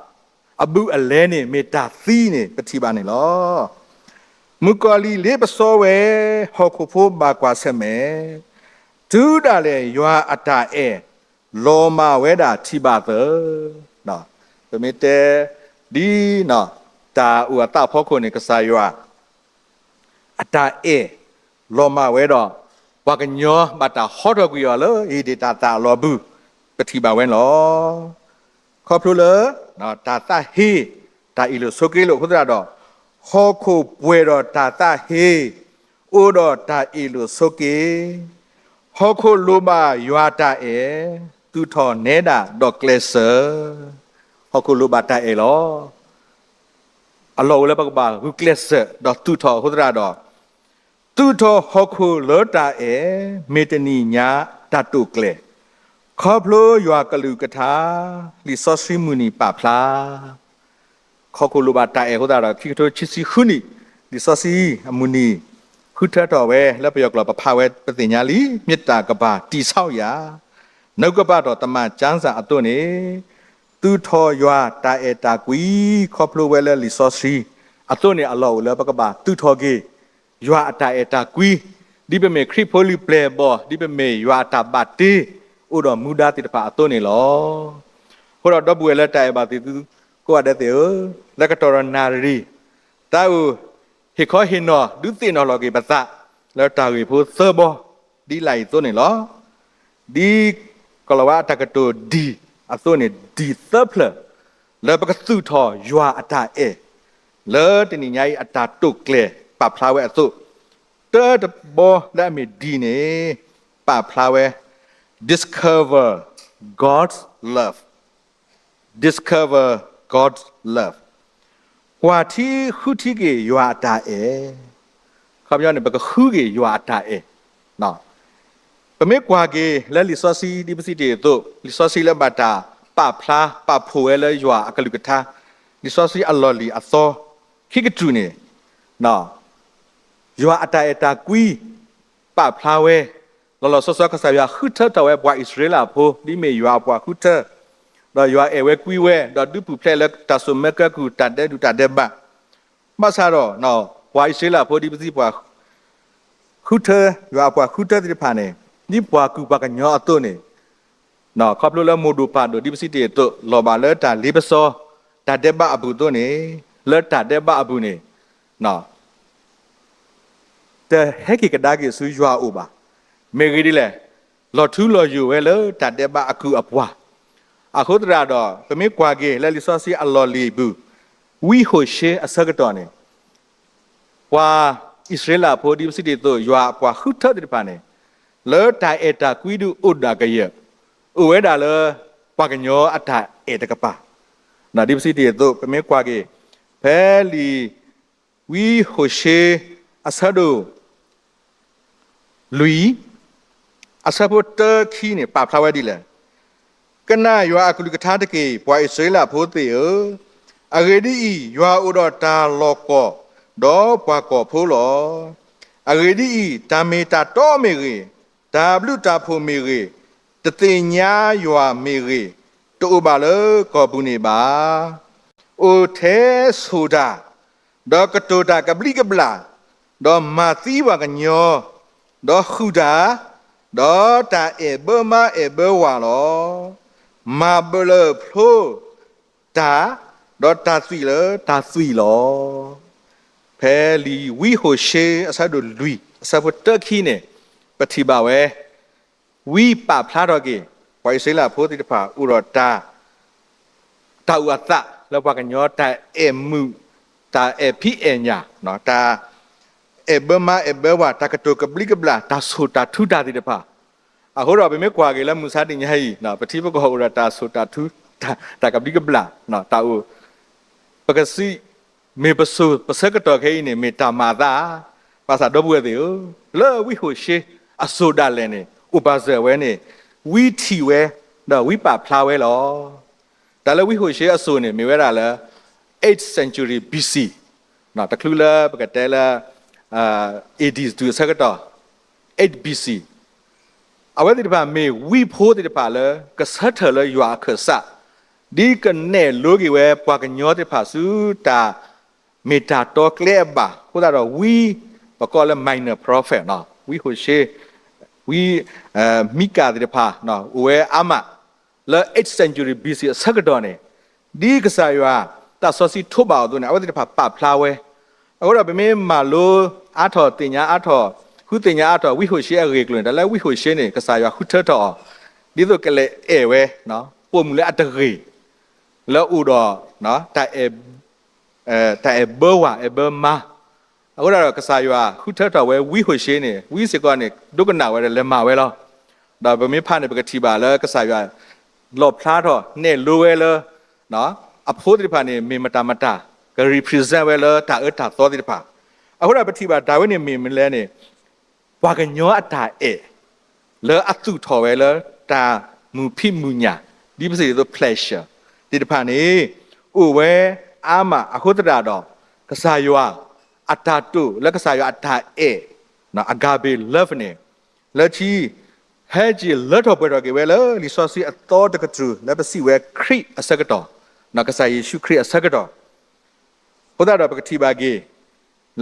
အဘူးအလဲန့ၣ် မ့ၢ်တၢ်သံန့ၣ် ပထံၣ်ဘၣ်န့ၣ်လီၤ. မုၣ်ကီၤလံၢ်လ့ပစီဝဲ, ဟီၣ်ခိၣ်ဖိဘၣ်ကွၢ်ဆၢၣ်မဲာ်, တုၤဒၣ်လဲာ် ယွၤအတၢ်အဲၣ် လီၤမၢ်ဝဲဒၣ်ထံၣ်ဘၣ်သၢ, ပမ့ၢ်တဲ ဒ် တၢ်အိၣ်အသးအဖီခိၣ်န့ၣ် ကစၢ်ယွၤ အတၢ်အဲၣ် လီၤမၢ်ဝဲဒီး ပှၤကညီဘၣ်တၢ်ဟီထီၣ်ကွံာ်အီၤလၢ ဧ့ဒ့ၣ်တၢ်သၣ်အလီၢ်ပူၤ ပထံၣ်ဘၣ်ဝဲန့ၣ်လီၤ. ခီဖျိလၢ တၢ်သးဟ့ တၢ်အ့ၣ်လိာ်ဆိးက့လိာ်အဃိသတးဒီး ဟီၣ်ခိၣ်ပှဲၤဒီးတၢ်သးဟ့ အိၣ်ဒီးတၢ်အ့ၣ်လိာ်ဆိးက့, ဟီၣ်ခိၣ်လိၣ်ဘၣ်ယွၤတၢ်အဲၣ်, သူၣ်ထီၣ်နဲဒၣ်ဒီးကျဲးစၢး, ဟီၣ်ခိၣ်လိၣ်ဘၣ်တၢ်အဲၣ်လီၤ. အလီၢ်အိၣ်လၢပကဘၣ်ဂုာ်ကျဲးစၢးဒီးသူၣ်ထီၣ်အဃိသတးဒီး သူၣ်ထီၣ်ဟီၣ်ခိၣ်လၢတၢ်အဲၣ် မ့ၢ်တနံၤညါတၢ်တိာ်ကျဲၤ, ခီဖျိယွၤကလုၢ်ကထါ လံာ်စီဆှံမုၢ်နံၤပာ်ဖျါ ဟီၣ်ခိၣ်လိၣ်ဘၣ်တၢ်အဲၣ်အဃိသတးဒီး ခံကထိခံဆံဃုနံၣ် လံာ်စီဆှံအမုၢ်နံၤ ဃုထၢထီၣ်ဝဲလၢပယီၤကျိာ်ပဖးဝဲပသ့ၣ်ညါလံ, မြစ်တာကပ္ပာ်တည်ဆောက်ရာ နှုတ်ကပတ်တော် သမ္မာကျမ်းစာ အသိးန့ၣ် သူၣ်ထီၣ်ယွၤတၢ်အဲၣ်တၢ်ကွံ ခီဖျိဝဲလၢလံာ်စီဆှံ အသိးန့ၣ်အလီၢ်အိၣ်လၢပကဘၣ်သူၣ်ထီၣ်က့ၤ ယွၤအတၢ်အဲၣ်တၢ်ကွံ, ဒ်ပမ့ၢ်ခရံာ်ဖိလံၤပျဲၢ်ဘီၣ် ဒ်ပမ့ၢ်ယွၤအတၢ်ဘၣ်တ့ အိၣ်ဒီးမူဒါသ့ၣ်တဖၣ်အသိးန့ၣ်လီၤ. အဃိဒီးဒီပုၢ်ဝဲၢ်လၢတၢ်အဲၣ်ဘၣ်သု ကိးဂၤဒဲးသ့ၣ်ဧၢ, လၢကတီၢ်ဒီးနၣ်ရံၣ် တၢ်အိၣ်ဟ့ၣ်ခီဟ့ၣ်နီၤ ဒုးသ့ၣ်နီၣ်လီၤက့ၤပသး လၢတၢ်ဂ့ၢ်ဖိသၢဘီ ဒ်လာ်အံၤအသိးန့ၣ်လီၤ. ဒ်ကိၤလၤဝါအတၢ်ကတိၤဒံၣ်အသိးန့ၣ် ဒံၣ်သၢဖျၢၣ် လၢပကသူၣ်ထီၣ်ယွၤအတၢ်အဲၣ် လၢတနံၤညါအံၤအတၢ်တိာ်ကျဲၤပာ်ဖျါဝဲအသိး, တၢတဘီလၢအမ့ၢ်ဒံၣ်န့ၣ် ပာ်ဖျါဝဲ discover God's love, discover God's love, ကွၢ်ထံဃုထံက့ၤယွၤအတၢ်အဲၣ်, ခီပညီန့ၣ် ပကဃုက့ၤယွၤအတၢ်အဲၣ် ပမ့ၢ်ကွၢ်က့ၤလၢလံာ်စီဆှံ ဒ်ပစံးတ့ၢ်အသိး လံာ်စီဆှံလၢဘၣ်တၢ်ပာ်ဖျါပာ်ဖှိၣ်ဝဲလၢယွၤအကလုၢ်ကထါ လံာ်စီဆှံအလီၢ်လံၤအသီ ခံကတြူၢ်န့ၣ် ယွၤအတၢ်အဲၣ်တၢ်ကွံ ပာ်ဖျါဝဲ လီၤလီၤဆီဆီ ကစၢ်ယွၤဃုထၢထီၣ်ဝဲပှၤအံၣ်စရ့လးဖိ ဒ်မ့ၢ်ယွၤအပှၤဃုထၢ, ဒီးယွၤအဲၣ်ဝဲကွံဝဲ ဒီးဒုးပူၤဖျဲးလၢတၢ်စိာ်မၢကဲကုၢ် တၢ်ဒဲးဒူၣ်တၢ်ဒဲးဘး, ဘၣ်ဆၣ်ဒီး ပှၤအံၣ်စရ့လးဖိ ဒ်ပစံးပှၤ ဃုထၢ ယွၤအပှၤဃုထၢသ့ၣ်တဖၣ်န့ၣ် ဒ်ပှၤကူၣ်ပှၤကညီအသိးန့ၣ် ခီဖျိလၢမိၢ်ဒိၣ်ပၢ်ဒိၣ် ဒ်ပစံးတ့ၢ်အသိး လီၤဘၣ်လၢတၢ်လ့ပစီ တၢ်ဒဲးဘးအပူၤအသိးန့ၣ် လၢတၢ်ဒဲးဘးအပူၤန့ၣ် တဟဲက့ၤကဒါက့ၤဆူယွၤအအိၣ်ဘၣ်. မ့ၢ်ဂ့ၢ်ဒ်လဲၣ်, လီၤထူလီၤယိာ်ဝဲလၢတၢ်ဒဲးဘးအကုၢ်အပှၤ, အဃိသတးဒီး ပမ့ၢ်ကွၢ်က့ၤလၢလံာ်စီဆှံအလီၢ်လံၤအပူၤ, ဝံဟိၤၡ့အဆၢကတီၢ်န့ၣ် ပှၤအံၣ်စရ့လးဖိ ဒ်ပစံးတ့ၢ်အသိး ယွၤအပှၤဃုထၢသ့ၣ်တဖၣ်န့ၣ် လၢတၢ်အဲၣ်တၢ်ကွံဒုးအိၣ်ဒၣ်ကယၢၢ်, အိၣ်ဝဲဒၣ်လၢပှၤကညီအတၢ်အဲၣ်တကပၤ, ဒ်ပစံးတ့ၢ်အသိး ပမ့ၢ်ကွၢ်က့ၤ ဖဲလံာ် ဝံဟိၤၡ့အဆၢဒိၣ် လွံၢ် အဆၢဖိတၢ ခံန့ၣ် ပာ်ဖျါဝဲဒ်လဲၣ်. ကနၣ်ယွၤအကလုၢ်ကထါတက့ၢ်, ပှၤအံၣ်စရ့လးဖိသ့ၣ်ဧၢ, အဂ့ၢ်ဒ်အံၤ, ယွၤအိၣ်ဒီးတၢ်လီၢ်ကီၢ်, ဒီးပှၤကီၢ်ဖိလီၤ. အဂ့ၢ်ဒ်အံၤ, တၢ်မ့ၢ်တၢ်တီမ့ၢ်ဂ့ၤ, တၢ်ဘျုးတၢ်ဖှိၣ်မ့ၢ်ဂ့ၤ, တသ့ၣ်ညါယွၤမ့ၢ်ဂ့ၤ, တအိၣ်ဘၣ်လၢကီၢ်ပူၤန့ၣ်ဘၣ်. အိၣ်ထဲဆိၣ်တၢ်, ဒီးကတိၤတၢ်ကဘျံးကဘျၣ်, ဒီးမၤသံပှၤကညီ, ဒီးဟုၣ်တၢ်, ဒီးတၢ်အဲၣ်ဘၢမါအဲၣ်ဘၢဝၤလီၤ. မၤဘၢလၢဖျိတၢ်, ဒီးတၢ်သွံၣ်လၢတၢ်သွံၣ်လီၤ. ဖဲလံာ်ဝံဟိၤၡ့အဆၢဒိၣ်လွံၢ် အဆၢဖိတၢ ခံန့ၣ် ပထံၣ်ဘၣ်ဝဲ ဝံပာ်ဖျါထီၣ်က့ၤ ပှၤအံၣ်စရ့လးဖိသ့ၣ်တဖၣ်အိၣ်ဒီးတၢ် တၢ်အိၣ်အသးလၢပှၤကညီ တၢ်အဲၣ်မုာ်, တၢ်အဲၣ်ဖံးအဲၣ်ညၣ်, တၢ်အဲၣ်ဘၢမါအဲၣ်ဘၢဝၤ, တၢ်ကတိၤကဘျံးကဘျၣ်, တၢ်ဆိၣ်တၢ်ထုတၢ်သ့ၣ်တဖၣ်. အဃိဒီးပမ့ၢ်ကွၢ်က့ၤလၢမုၢ်ဆါတနံၤညါအံၤ ပထံပကီၢ်အိၣ်ဒီးတၢ်ဆိၣ်တၢ်ထု, တၢ်ကဘျံးကဘျၣ်, တၢ်အိၣ် ပကစံး, မ့ၢ်ပစိၤပဆၢကတီၢ်ခဲအံၤန့ၣ် မ့ၢ်တၢ်မၤအသးဧါ. ဘၣ်ဆၣ်ဒီပုၢ်ဝဲၢ်သ့ၣ်ဧၢ, လၢဝံဟိၤၡ့အစိၤဒၣ်လဲာ်န့ၣ် အိၣ်ပာ်စၢၤဝဲန့ၣ် ဝံထံၣ်ဝဲ, ဒီးဝံပာ်ဖျါဝဲလီၤ. တၢ်လၢဝံဟိၤၡ့အစိၤန့ၣ် မ့ၢ်ဝဲဒၣ်လၢ eighth century B C, တချုးလၢပကတဲလၢ A D တုၤအဆၢကတီၢ် eight B C, အဝဲသ့ၣ်တဖၣ်မ့ၢ်ဝံဖိသ့ၣ်တဖၣ်လၢ ကဆၢထၢၣ်လၢယွၤအခၢၣ်စး, ဒ်ကနဲၣ်လိက့ၤဝဲပှၤကညီသ့ၣ်တဖၣ်ဆူတၢ်မ့ၢ်တၢ်တီကျဲအဘၣ်, အဃိသတးဒီးဝံ, ပကိးလၢ minor prophet, ဝံဟိၤၡ့, ဝံ, မံကၤသ့ၣ်တဖၣ် အိၣ်ဝဲအါမး, လၢ eighth century B C အဆၢကတီၢ်န့ၣ်, ဒ်ကစၢ်ယွၤတၢ်စီဆှံထိးဘၣ်အီၤအသိးန့ၣ် အဝဲသ့ၣ်တဖၣ်ပာ်ဖျါဝဲ. အဃိဒီးပမ့ၢ်မၤလိအါထီၣ်သ့ၣ်ညါအါထီၣ်, ဃုသ့ၣ်ညါအါထီၣ်ဝံဟိၤၡ့အဂ့ၢ်အကျိၤန့ၣ်, တၢ်လၢဝံဟိၤၡ့န့ၣ် ကစၢ်ယွၤဃုထၢထီၣ်အီၤ ဒ်သိးကလဲၤအဲၣ်ဝဲ ပိာ်မုၣ်လၢအတဂ့ၤ, လၢအအိၣ်ဒီး တၢ်အဲၣ်ဘၢဝၤအဲၣ်ဘၢမါ, အဃိသတးဒီးကစၢ်ယွၤဃုထၢထီၣ်ဝဲဝံဟိၤၡ့န့ၣ် ဝံစ့ၢ်ကီးန့ၣ် ဒိကနၣ်ဝဲဒီးလဲၤမၤဝဲလီၤ. ဒီးပမ့ၢ်ဖးန့ၣ် ပကထံၣ်ဘၣ်လၢကစၢ်ယွၤ လီၣ်ဖျါထီၣ်နဲၣ်လိဝဲလၢ အဖိသ့ၣ်တဖၣ်န့ၣ် မ့ၢ်မတၤမတၤ, က represent ဝဲလၢတၢ်အၢတၢ်သီသ့ၣ်တဖၣ်. အဃိဒီးပထံၣ်ဘၣ်တၢ်ဝဲန့ၣ်မ့ၢ်မနုၤလဲၣ်န့ၣ်, ပှၤကညီအတၢ်အဲၣ် လၢအသူၣ်ထီၣ်ဝဲလၢတၢ်မုာ်ဖံးမုာ်ညၣ်, ဒ်ပစံးဒ်သိး pleasure သ့ၣ်တဖၣ်န့ၣ် အိၣ်ဝဲအါမးအဃိသတးဒီး ကစၢ်ယွၤအတၢ်တိာ်လၢကစၢ်ယွၤအတၢ်အဲၣ် agape love န့ၣ် လၢခံ ဟဲက့ၤလၢထီၣ်ပှဲၤထီၣ်က့ၤဝဲလၢလံာ်စီဆှံအသီတကတြူၢ်လၢပစံးဝဲခရံာ်အဆၢကတီၢ်, ကစၢ်ယ့ၣ်ၡူးခရံာ်အဆၢကတီၢ်. အဃိသတးဒီးပကထံၣ်ဘၣ်က့ၤ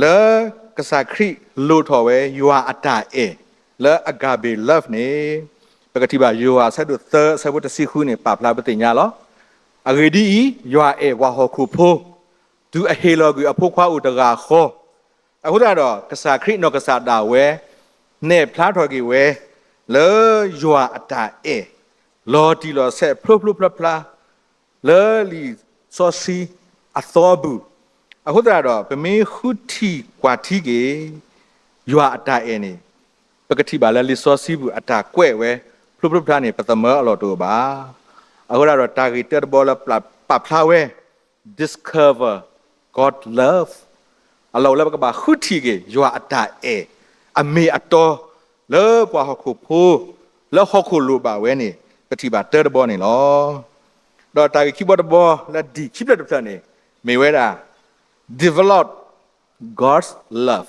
လၢကစၢ်ခရံာ်လိၣ်ထီၣ်ဝဲယွၤအတၢ်အဲၣ် လၢ agape love န့ၣ် ပကထံၣ်ဘၣ်ယိၤဟၣ်အဆၢဒိၣ်သၢအဆၢဖိတဆံဃုန့ၣ် ပာ်ဖျါပသ့ၣ်ညါလီၤ. အဂ့ၢ်ဒ်အံၤ, ယွၤအဲၣ်ပှၤဟီၣ်ခိၣ်ဖိ တုၤအဟ့ၣ်လီၤကွံာ်အဖိခွါအိၣ်တဂၤဃီ, အဃိသတးဒီး ကစၢ်ခရံာ်နီၢ်ကစၢ်ဒၣ်ဝဲ နဲၣ်ဖျါထီၣ်က့ၤဝဲ လၢယွၤအတၢ်အဲၣ် လီၤတံၢ်လီၤဆဲးဖျိဖျိဖျါဖျါ လၢလံာ်စီဆှံအသီအပူၤ, အဃိသတးဒီး ပမ့ၢ်ဃုထံၣ်ကွၢ်ထံက့ၤ ယွၤအတၢ်အဲၣ်န့ၣ် ပကထံၣ်ဘၣ်လၢလံာ်စီဆှံပူၤအတၢ်ကွဲးဝဲ ဖျိဖျိဖျါဖျါန့ၣ် ပသမၢအလီၢ်တအိၣ်ဘၣ်. အဃိသတးဒီး တၢ်ဂ့ၢ်တၢတဘီလၢပာ်ဖျါဝဲ discover God's love အလီၢ်အိၣ်လၢပကဘၣ်ဃုထံၣ်က့ၤ ယွၤအတၢ်အဲၣ် အမ့ၢ်အတီ လၢပှၤဟီၣ်ခိၣ်ဖိ လၢဟီၣ်ခိၣ်လိၣ်ဘၣ်ဝဲန့ၣ် ပထံၣ်ဘၣ်တၢတဘီန့ၣ်လီၤ. ဒီးတၢ်ဂ့ၢ်ခံဘီတဘီလၢ D ခံဖျၢၣ်တဖျၢၣ်န့ၣ် မ့ၢ်ဝဲဒၣ် develop God's love,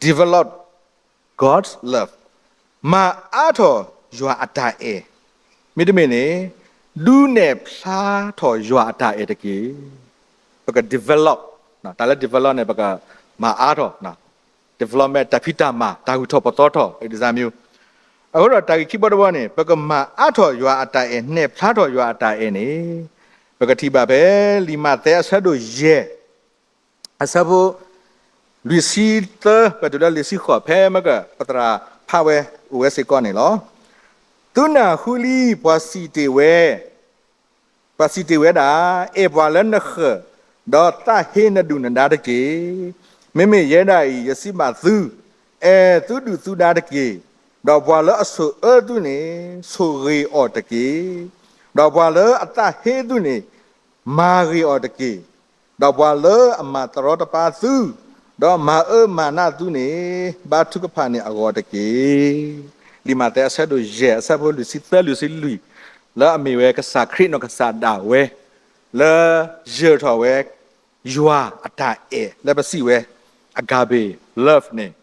develop God's love, မၤအါထီၣ်ယွၤအတၢ်အဲၣ်, မ့တမ့ၢ်န့ၣ် ဒုးနဲၣ်ဖျါထီၣ်ယွၤအတၢ်အဲၣ်တက့ၢ်. ပက develop, တၢ်လၢ develop န့ၣ် ပကမၤအါထီၣ် development တၢ်ဖံးတၢ်မၤ တၢ်ဂုၤထီၣ်ပသီထီၣ် example. အဃိဒီးတၢ်ဂ့ၢ်ခံဘီတဘီန့ၣ် ပကမၤအါထီၣ်ယွၤအတၢ်အဲၣ် နဲၣ်ဖျါထီၣ်ယွၤအတၢ်အဲၣ်န့ၣ် ပကထံၣ်ဘၣ်ဖဲလံာ်မးသဲအဆၢဒိၣ်ယဲၢ် အဆၢဖိ လွံၢ်ဆံသၢ ပတုၤလၢလွံၢ်ဆံဃိး ဖဲမ့ၢ်ကပသရၣ်ဖးဝဲအိၣ်ဝဲစ့ၢ်ကီးန့ၣ်လီၤ. သုနၢ်ဟူလံ ပှၤစံးတ့ၢ်ဝဲ ပှၤစံးတ့ၢ်ဝဲဒၣ်, အဲၣ်ပှၤလၢနဃၢၤ, ဒီးသးဟ့နဒုၣ်နဒါတက့ၢ်. မ့မ့ၢ်ယဲဒၣ်အံၤ ယစံးဘၣ်သု, အဲၣ်သုဒုၣ်သုဒါတက့ၢ်. ဒီးပှၤလၢအဆိၣ်အၢသုန့ၣ် ဆိၣ်ဂ့ၤအီၤတက့ၢ်. ဒီးပှၤလၢအသးဟ့သုန့ၣ် မၤဂ့ၤအီၤတက့ၢ်. ဒီးပှၤလၢအမၤတရီတပါသု, ဒီးမၤအၢမၤနးသုန့ၣ် ဘါထုကဖၣ်န့ၣ်အဂီၢ်တက့ၢ်. လံာ်မးသဲအဆၢဒိၣ်ယဲၢ် အဆၢဖိလွံၢ်ဆံသၢလွံၢ်ဆံလွံၢ်, လၢအမ့ၢ်ဝဲကစၢ်ခရံာ်နီၢ်ကစၢ်ဒၣ်ဝဲ လၢယၢၤထီၣ်ဝဲ ယွၤအတၢ်အဲၣ် လၢပစံးဝဲ agape love န့ၣ်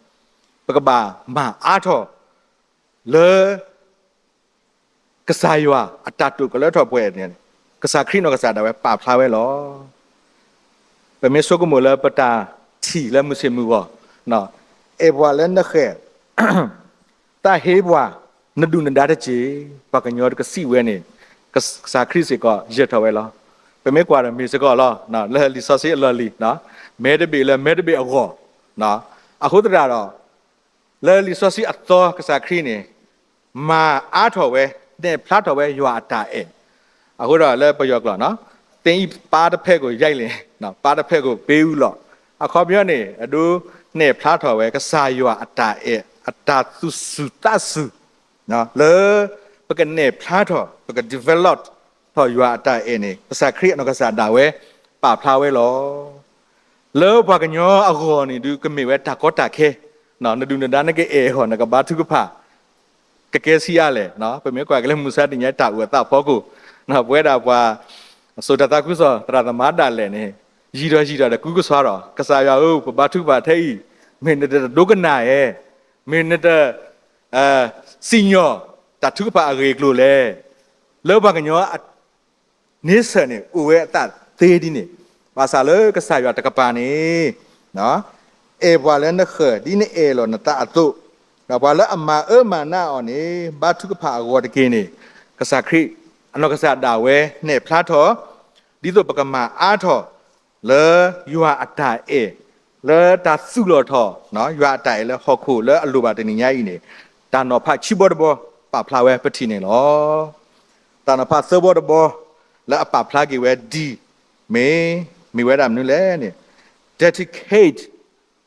ပကဘၣ်မၤအါထီၣ် လၢ ကစၢ်ယွၤအတၢ်တိာ်ကလၢထီၣ်ပှဲၤန့ၣ် ကစၢ်ခရံာ်နီၢ်ကစၢ်ဒၣ်ဝဲပာ်ဖျါဝဲလီၤ. ပမ့ၢ်ဆိကမိၣ်လၢပတၢ်ထံၣ်လၢမုၢ်ဆ့ၣ်မုၢ်ဂီၤ, အဲၣ်ပှၤလၢနဃၢၤ, တၢ်ဟ့ပှၤ နဒုၣ်နဒါတက့ၢ်, ပှၤကညီတကစံးဝဲန့ၣ် ကစၢ်ခရံာ်စ့ၢ်ကီးယၢၤထီၣ်ဝဲလီၤ. ပမ့ၢ်ကွၢ်ဒီးမ့ၢ်စ့ၢ်ကီးလီၤ, လၢလံာ်စီဆှံအလီၢ်လံၤ, မဲတဘ့ၣ်လၢမဲတဘ့ၣ်အဂီၢ်, အဃိသတးဒီး လၢလံာ်စီဆှံအသီကစၢ်ခရံာ်န့ၣ် မၤအါထီၣ်ဝဲ, နဲၣ်ဖျါထီၣ်ဝဲယွၤအတၢ်အဲၣ်, အဃိဒီးလၢပယီၤကျိာ်, သင် ပားတဖက်ကို ရိုက်လျှင်, ပားတဖက်ကို ပေးဦးလီၤ. အခီပညီန့ၣ် အဒိ နဲၣ်ဖျါထီၣ်ဝဲ ကစၢ်ယွၤအတၢ်အဲၣ် အတၢ်သူၣ်စူၤသးစူၤ လၢ ပကနဲၣ်ဖျါထီၣ် ပက develop ထီၣ်ယွၤအတၢ်အဲၣ်န့ၣ် ကစၢ်ခရံာ်အနီၢ်ကစၢ်ဒၣ်ဝဲ ပာ်ဖျါဝဲလီၤ. လၢပှၤကညီအဂီၢ်န့ၣ်ဒုး ကမ့ၢ်ဝဲတၢ်ကီတၢ်ခဲ, နဒုၣ်နဒါနကအဲၣ်အီၤ နကဘါထုကဖၣ် ကကဲဆံးအါလဲၣ်. ပမ့ၢ်ကွၢ်က့ၤလၢမုၢ်မဆါတနံၤညါ တၢ်အိၣ်အသးဖီခိၣ်, ပဝဲဒၣ်ပှၤ စိာ်တၢ်သးခုကစီၣ် သရၣ်သမါဒၣ်လဲာ်န့ၣ် ယံာ်ဒီးယံာ်ဒီး ဒီးကူကဆှီဒီး ကစၢ်ယွၤဧၢ, ပဘါထုကဖၣ်ထဲအံၤ, မ့ၢ်နတဒိကနၣ်ဧါ, မ့ၢ်နတ စံၣ်ညီၣ်တၢ်ထုကဖၣ်အဂ့ၢ်အကျိၤလဲၣ်. လၢပှၤကညီ န့ဆၢၣ်န့ၣ် အိၣ်ဝဲအသးသ့ဒ်န့ၣ်, ဘၣ်ဆၣ်လၢကစၢ်ယွၤတကပၤန့ၣ် အဲၣ်ပှၤလၢနဃၢၤ ဒ်နအဲၣ်လီၤနသးအသိး, ဒီးပှၤလၢအမၤအၢမၤနးအီၤန့ၣ် ဘါထုကဖၣ်အဂီၢ်တက့ၢ်န့ၣ်, ကစၢ်ခရံာ် အနီၢ်ကစၢ်ဒၣ်ဝဲ နဲၣ်ဖျါထီၣ် ဒ်သိးပကမၤအါထီၣ် လၢယွၤအတၢ်အဲၣ်, လၢတၢ်သူၣ်လီၤထီၣ် ယွၤအတၢ်အဲၣ်လၢဟီၣ်ခိၣ်လၢအလိၣ်ဘၣ်တနံၤညါအံၤန့ၣ်, တၢ်နီၤဖးခံဘီတဘီ ပာ်ဖျါဝဲပထံၣ်န့ၣ်လီၤ. တၢ်နီၤဖးသၢဘီတဘီ လၢအပာ်ဖျါက့ၤဝဲဒ်အံၤ မ့ၢ်, မ့ၢ်ဝဲဒၣ်မနုၤလဲၣ်န့ၣ်, dedicate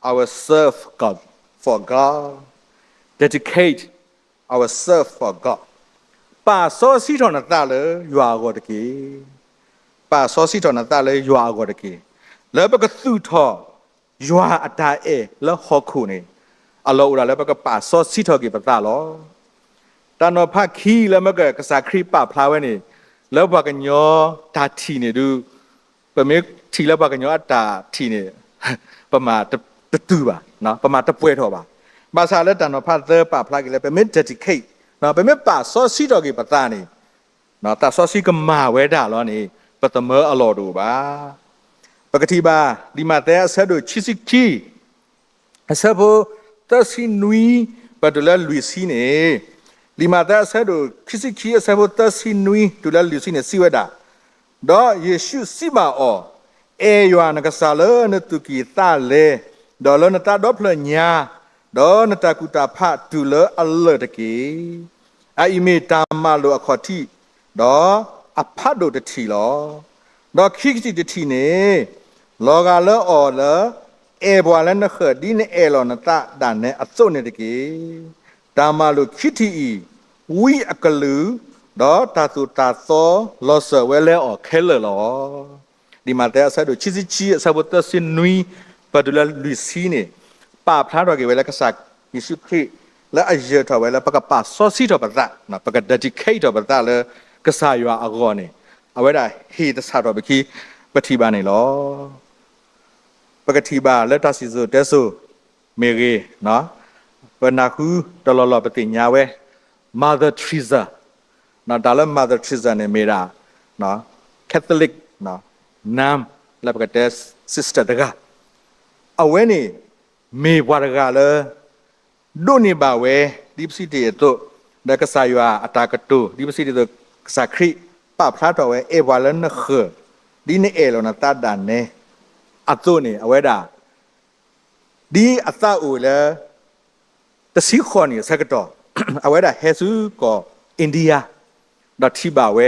ourselves God, for God, dedicate ourselves for God, ပာ်စီဆှံထီၣ်နသးလၢယွၤအဂီၢ်တက့ၢ်. ပာ်စီဆှံထီၣ်နသးလၢယွၤအဂီၢ်တက့ၢ်. လၢပကသူၣ်ထီၣ် ယွၤအတၢ်အဲၣ်လၢဟီၣ်ခိၣ်န့ၣ်, အလီၢ်အိၣ်ဒၣ်လၢပကပာ်စီဆှံထီၣ်က့ၤပသးလီၤ. တၢ်နီၤဖးခံလၢမ့ၢ်ကစၢ်ခရံာ်ပာ်ဖျါဝဲန့ၣ်, လၢပှၤကညီတၢ်ထံၣ်န့ၣ်ဒုး, ပမ့ၢ်ထံၣ်လၢပှၤကညီအတၢ်ထံၣ်န့ၣ်, ပမၤတတုၤဘၣ်, ပမၤတပှဲၤထီၣ်ဘၣ်. ဘၣ်ဆၣ်လၢတၢ်နီၤဖးသၢပာ်ဖျါက့ၤလၢ ပမ့ၢ် dedicate, ပမ့ၢ်ပာ်စီဆှံထီၣ်က့ၤပသးန့ၣ်, သးစီဆှံကမၤဝဲဒၣ်လီၤန့ၣ်, ပသမၢအလီၢ်တအိၣ်ဘၣ်. ပကထံၣ်ဘၣ် လံာ်မးသဲအဆၢဒိၣ်ခံဆံခံ အဆၢဖိသၢဆံနွံ ပတုၤလၢလွံၢ်ဆံန့ၣ်, လံာ်မးသဲအဆၢဒိၣ်ခံဆံခံ အဆၢဖိသၢဆံနွံတုၤလၢလွံၢ်ဆံန့ၣ် စံးဝဲဒၣ်, ဒီးယ့ၣ်ၡူးစံးဘၣ်အီၤ, အဲၣ်ယွၤနကစၢ်လၢနသူၣ်ကံၢ်သးလဲ, ဒီးလၢနသးဒီဖျၢၣ်ညါ, ဒီးနတၢ်ကူၣ်တၢ်ဖးတုၤလၢအလၢာ်တက့ၢ်. အအံၤမ့ၢ်တၢ်မၤလိာ်အခီၣ်ထံး, ဒီးအဖးဒိၣ်တထံၣ်လီၤ. ဒီးခံထံၣ်တထံၣ်န့ၣ်, လီၤဂာ်လၢအီၤလၢ အဲၣ်ပှၤလၢနဃၢၤ ဒ်နအဲၣ်လီၤနသးဒၣ်နဲအသိးန့ၣ်တက့ၢ်. တၢ်မၤလိာ်ခံထံၣ်အံၤ, ဝံအကလုာ်, ဒီးတၢ်သိၣ်တၢ်သီလီၤစၢၤဝဲလၢအီၤခဲလၢာ်လီၤ. လံာ်မးသဲအဆၢဒိၣ်ခံဆံခံ အဆၢဖိသၢဆံနွံ ပတုၤလၢလွံၢ်ဆံန့ၣ်, ပာ်ဖျါထီၣ်က့ၤဝဲလၢကစၢ်ယ့ၣ်ၡူးခရံာ် လၢအယၢၤထီၣ်ဝဲလၢပကပာ်စီဆှံထီၣ်ပသး, ပက dedicate ထီၣ်ပသးလၢကစၢ်ယွၤအဂီၢ်န့ၣ်, အဝဲဒၣ်ဟ့ၣ်သဆၣ်ထီၣ်ပခံ ပထံၣ်ဘၣ်န့ၣ်လီၤ. ပကထံၣ်ဘၣ်လၢတၢ်စံၣ်စိၤတဲစိၤမ့ၢ်ဂ့ၤ, ပနၢ်ဟူတလီၢ်လီၢ်ပသ့ၣ်ညါဝဲ Mother Teresa, တၢ်လၢ Mother Teresa န့ၣ်မ့ၢ်ဒၣ် Catholic nun လၢပကတဲ sister တဂၤ, အဝဲန့ၣ် မ့ၢ်ပှၤတဂၤလၢ ဒိးန့ၢ်ဘၣ်ဝဲ ဒ်ပစံးတ့ၢ်အသိး, ဒီးကစၢ်ယွၤအတၢ်ကတိၤ ဒ်ပစံးတ့ၢ်အသိး, ကစၢ်ခရံာ်ပာ်ဖျါထီၣ်ဝဲ အဲၣ်ပှၤလၢနဃၢၤ ဒ်နအဲၣ်လီၤနသးဒၣ်နဲအသိးန့ၣ်, အဝဲဒၣ် ဒ်အသးအိၣ်လၢ တဆံဃိးနံၣ်အဆၢကတီၢ်, အဝဲဒၣ်ဟဲဆူကီၢ် India ဒီးထံၣ်ဘၣ်ဝဲ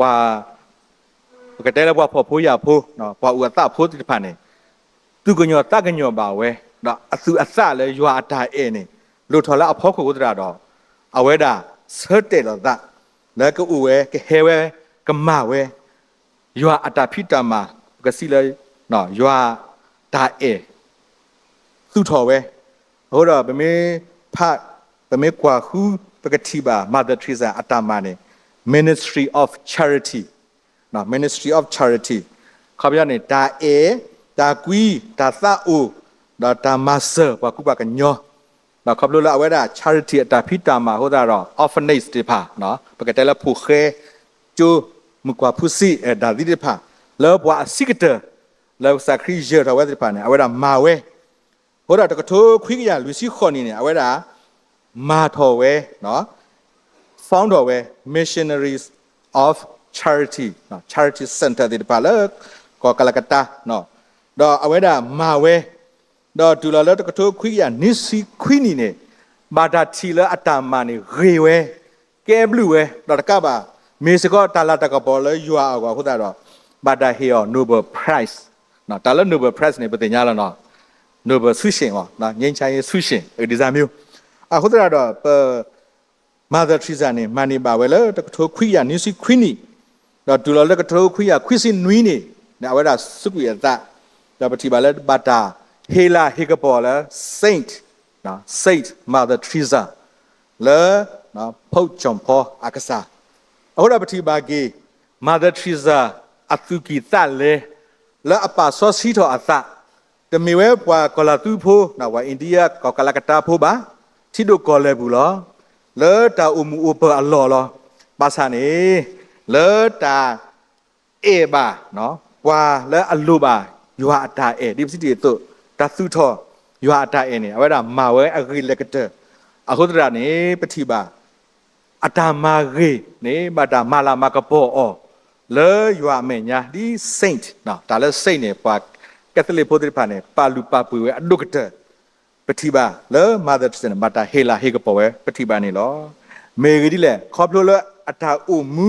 ပှၤ ပကတဲလၢပှၤဖှီၣ်ဖိယာ်ဖိ, ပှၤအိၣ်အသးဖိသ့ၣ်တဖၣ်န့ၣ်, သူၣ်ကညီၤသးကညီၤဘၣ်ဝဲ, ဒီးအသူၣ်အသးလၢယွၤအတၢ်အဲၣ်န့ၣ် လိၣ်ထီၣ်လၢအဖီခိၣ်အဃိသတးဒီး, အဝဲဒၣ်ဆၢတဲာ်လီၤသး လၢကအိၣ်ဝဲ ကဟဲဝဲ ကမၤဝဲ ယွၤအတၢ်ဖံးတၢ်မၤ ပကစံးလၢ ယွၤတၢ်အဲၣ် သူၣ်ထီၣ်ဝဲ. အဃိဒီးပမ့ၢ်ဖး, ပမ့ၢ်ကွၢ်ဃု ပကထံၣ်ဘၣ် Mother Teresa အတၢ်မၤန့ၣ် Ministry of Charity, Ministry of Charity, ခီပညီန့ၣ် တၢ်အဲၣ်, တၢ်ကွံ, တၢ်သးအိၣ်, ဒီးတၢ်မၤစၢၤပှၤကူပှၤကညီ, ဒီးခီဖျိလၢအဝဲဒၣ် charity အတၢ်ဖံးတၢ်မၤအဃိသတးဒီး orphanage သ့ၣ်တဖၣ်, ပကတဲလၢဖိၣ်ဃဲ, ကၠိ, မုၣ်ကွၢ်ဖူစံး, ဒၣ်သံသ့ၣ်တဖၣ်, လၢပှၤအဆံးကတၢၢ် လၢကစၢ်ခရံာ်ယၢၤထီၣ်ဝဲသ့ၣ်တဖၣ်န့ၣ် အဝဲဒၣ်မၤဝဲ. အဃိဒီးတကထိခွံကယၤလွံၢ်ဆံဃိးနံၣ်န့ၣ် အဝဲဒၣ် မၤထီၣ်ဝဲ, found ထီၣ်ဝဲ Missionaries of Charity, Charity Center သ့ၣ်တဖၣ်လၢ ကီၢ်ကလကတၢ, ဒီးအဝဲဒၣ်မၤဝဲ, ဒီးတုၤလီၤလၢတကထိခွံကယၤနွံဆံခွံနံၣ်န့ၣ် ဘၣ်တၢ်ထံၣ်လၢအတၢ်မၤန့ၣ် ဂ့ၤဝဲ, ကဲဘျုးဝဲ, ဒီးတကးဘၣ် မ့ၢ်စ့ၢ်ကီးတၢ်လၤတၢ်ကပီၤလၢယွၤအဂီၢ်အဃိသတးဒီး ဘၣ်တၢ်ဟ့ၣ်အီၤ Nobel Prize, တၢ်လၢ Nobel Prize န့ၣ် ပသ့ၣ်ညါလီၤနီၤ, Nobel ဆုရှင်, ငြိမ်းချမ်းရေးဆုရှင် ဒ်အမ့ၢ်, အဃိသတးဒီး ပ Mother Teresa န့ၣ် မၤန့ၢ်ဘၣ်ဝဲလၢတကထိခွံကယၤနွံဆံခွံနံၣ်, ဒီးတုၤလီၤလၢတကထိခွံကယၤခွံဆံနွံနံၣ်န့ၣ် အဝဲဒၣ်စူးကွံာ်အသး, ဒီးပထံၣ်ဘၣ်လၢဘၣ်တၢ်ဟ့ၣ်လၤဟ့ၣ်ကပီၤလၢ Saint, Saint Mother Teresa လၢ Pope John Paul အကစၢ်, အဃိဒီးပထံၣ်ဘၣ်က့ၤ Mother Teresa အသူၣ်ကံၢ်သးလဲ လၢအပာ်စီဆှံထီၣ်အသး, တမ့ၢ်ဝဲပှၤကီၢ်လၤသူဖိ, ပှၤ India ကီၢ်ကလကတၢဖိဘၣ်, ထံဒိၣ်ကီၢ်လဲၢ်ပူၤလီၤ, လၢတၢ်အိၣ်မုာ်အိၣ်ပၢၤအလီၢ်လီၤ, ဘၣ်ဆၣ်န့ၣ် လၢတၢ် အဲၣ်ဘၣ် ပှၤလၢအလိၣ်ဘၣ်ယွၤအတၢ်အဲၣ် ဒ်ပစံးတ့ၢ်အသိး, တၢ်သူၣ်ထီၣ်ယွၤအတၢ်အဲၣ်န့ၣ် အဝဲဒၣ်မၤဝဲအဂ့ၤလၢကတၢၢ်, အဃိသတးန့ၣ် ပထံၣ်ဘၣ် အတၢ်မၤဂ့ၤန့ၣ် ဘၣ်တၢ်မၤလၤမၤကပီၤအီၤ လၢယွၤအမဲာ်ညါ ဒ် Saint, တၢ်လၢ Saint န့ၣ် ပှၤကဲသလ့ၣ်ဖိသ့ၣ်တဖၣ်န့ၣ် ပာ်လုၢ်ပာ်ပှ့ၤဝဲအဒိၣ်ကတၢၢ်, ပထံၣ်ဘၣ်လၢ Mother Teresa န့ၣ် ဘၣ်တၢ်ဟ့ၣ်လၤဟ့ၣ်ကပီၤဝဲ ပထံၣ်ဘၣ်န့ၣ်လီၤ. မ့ၢ်ဂ့ၢ်ဒ်လဲၣ်, ခီဖျိလၢအတၢ်အိၣ်မူ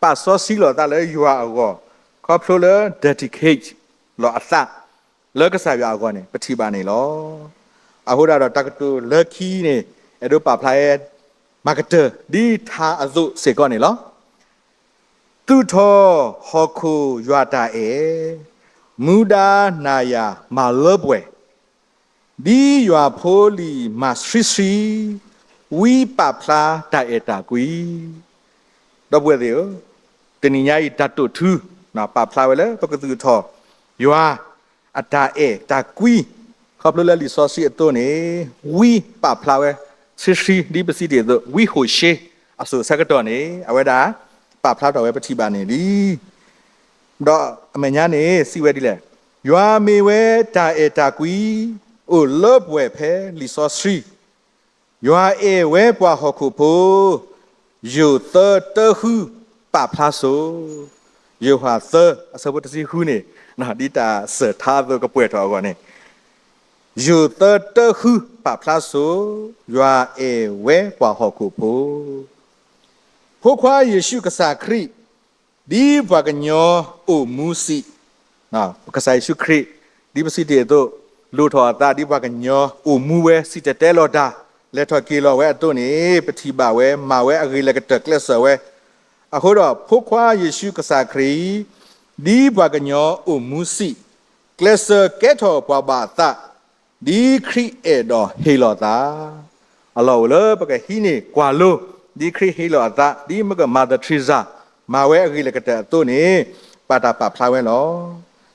ပာ်စီဆှံလီၤအသးလၢယွၤအဂီၢ်, ခီဖျိလၢ dedicate လီၤအသး လၢကစၢ်ယွၤအဂီၢ်န့ၣ် ပထံၣ်ဘၣ်န့ၣ်လီၤ. အဃိဒၣ်ဒီးတၢ်ကတိၤလၢခံန့ၣ် အဲၣ်ဒိးပာ်ဖျါဝဲ မၤကတၢၢ် ဒ်ထါအသိးစ့ၢ်ကီးန့ၣ်လီၤ. သူၣ်ထီၣ်ဟီၣ်ခိၣ်ယွၤတၢ်အဲၣ်, မူဒါနၤယၤမၤလၢပှဲၤ, ဒ်ယွၤဖိလံၤမၤဆှံဆှံ, ဝံပာ်ဖျါတၢ်အဲၣ်တၢ်ကွံ. ဒီပုၢ်ဝဲၢ်သ့ၣ်ဧၢ, တနံၤညါအံၤတၢ်တိာ်ထူ ပာ်ဖျါဝဲလၢပကသူၣ်ထီၣ်ယွၤအတၢ်အဲၣ်တၢ်ကွံ, ခီဖျိလၢလံာ်စီဆှံအသိးန့ၣ် ဝံပာ်ဖျါဝဲဆှံဆှံ ဒ်ပစံးတ့ၢ်အသိး ဝံဟိၣ်ၡ့အစိၤဆၢကတီၢ်န့ၣ် အဝဲဒၣ်ပာ်ဖျါထီၣ်ဝဲပထံၣ်ဘၣ်န့ၣ်လံ. ဒီးအမဲာ်ညါန့ၣ် စံးဝဲဒ်လဲၣ်, ယွၤမ့ၢ်ဝဲတၢ်အဲၣ်တၢ်ကွံ, အိၣ်လၢပှဲၤဖဲလံာ်စီဆှံ, ယွၤအဲၣ်ဝဲပှၤဟီၣ်ခိၣ်ဖိ, ယိၤသၢတၢဃုပာ်ဖျါစိၤ, ယိၤဟၣ်သၢအဆၢဖိတဆံဃုန့ၣ်, ဒ်တၢ်စၢၢ်ထါအသိးကပှဲၤထီၣ်အဂီၢ်န့ၣ်, ယိၤသၢတၢဃုပာ်ဖျါစိၤ, ယွၤအဲၣ်ဝဲပှၤဟီၣ်ခိၣ်ဖိ ဖိခွါယ့ၣ်ၡူးကစၢ်ခရံာ် ဒ်ပှၤကညီအိၣ်မူစံး, ကစၢ်ယ့ၣ်ၡူးခရံာ် ဒ်ပစံးတ့ၢ်အသိး လိၣ်ထီၣ်အသးဒ်ပှၤကညီအိၣ်မူဝဲ စံၣ်တဲၤတဲလီၤတၢ် လဲၤထီၣ်က့ၤလီၤဝဲအသိးန့ၣ် ပထံၣ်ဘၣ်ဝဲ မၤဝဲအဂ့ၤလၢကတၢၢ်ကျဲးစၢးဝဲ. အဃိဒီးဖိခွါယ့ၣ်ၡူးကစၢ်ခရံာ် ဒ်ပှၤကညီအိၣ်မူစံး, ကျဲးစၢးကဲထီၣ်ပှၤဘၣ်အသး ဒ်ခရံာ်အဲၣ်ဒိးဟ့ၣ်လီၤသး, အလီၢ်အိၣ်လၢပကဟံးန့ၢ်ကွၢ်လိ ဒ်ခရံာ်ဟ့ၣ်လီၤအသး ဒ်မ့ၢ်က Mother Teresa မၤဝဲအဂ့ၤလၢကတၢၢ်အသိးန့ၣ် ဘၣ်တၢ်ပာ်ဖျါဝဲလီၤ.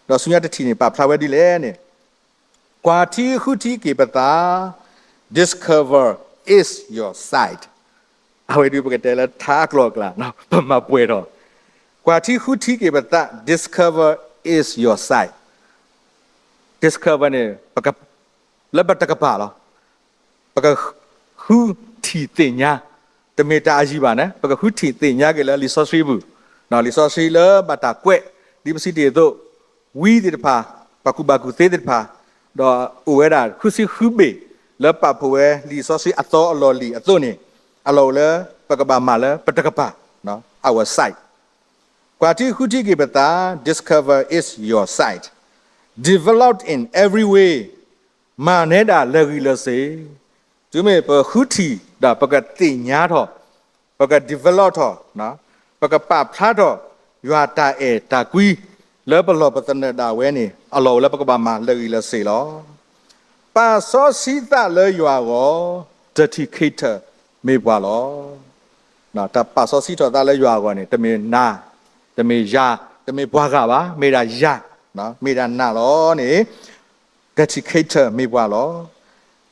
ဒီးဆူညါတထံၣ်န့ၣ် ပာ်ဖျါဝဲဒ်လဲၣ်န့ၣ်, ကွၢ်ထံဃုထံက့ၤပသး, discover is your sight. အဝဲဒုးပကတဲလၢထါအကျိၤအကျဲ ပမၤပှဲၤထီၣ်, ကွၢ်ထံဃုထံက့ၤပသး, discover is your sight. discover န့ၣ် လၢပတကပၤလီၤ. ပကဃုထံၣ်သ့ၣ်ညါ, တမ့ၢ်တၢ်အယံၤဘၣ်န့ၣ် ပကဃုထံၣ်သ့ၣ်ညါက့ၤလၢလံာ်စီဆှံပူၤ, လံာ်စီဆှံလၢဘၣ်တၢ်ကွဲး ဒ်ပစံးတ့ၢ်အသိး, ဝံသ့ၣ်တဖၣ်, ပှၤကူၣ်ဘၣ်ကူၣ်သ့သ့ၣ်တဖၣ်, ဒီးအိၣ်ဝဲဒၣ်ဃုဆံဃုဘ့ၣ် လၢပာ်ဖှိၣ်ဝဲလံာ်စီဆှံအသီအလီၢ်လံၤအသိးန့ၣ်, အလီၢ်အိၣ်လၢပကဘၣ်မၤလၢပတကပၤ, our sight. ကွၢ်ထံဃုထံက့ၤပသး, discover is your sight. Develop in every way. မၤနဲဒၣ်လၢာ်ဂံၢ်လၢာ်စ့ၢ်, တုၤမ့ၢ်ပဃုထံၣ်ဒီးပကသ့ၣ်ညါထီၣ်, ပက develop ထီၣ်, ပကပာ်ဖျါထီၣ် ယွၤတၢ်အဲၣ်တၢ်ကွံ လၢပလီၢ်ပသနၢၣ်ဒၣ်ဝဲန့ၣ် အလီၢ်အိၣ်လၢပကဘၣ်မၤလၢာ်ဂံၢ်လၢာ်စ့ၢ်လီၤ. ပာ်စီဆှံသးလၢယွၤအဂီၢ်, dedicated မ့ၢ်ပှၤလီၤ. တၢ်ပာ်စီဆှံထီၣ်သးလၢယွၤအဂီၢ်န့ၣ် တမ့ၢ်နၤ, တမ့ၢ်ယၤ, တမ့ၢ်ပှၤဂၤဘၣ်, မ့ၢ်ဒၣ်ယၤ, မ့ၢ်ဒၣ်နၤလီၤန့ၣ် dedicated မ့ၢ်ပှၤလီၤ.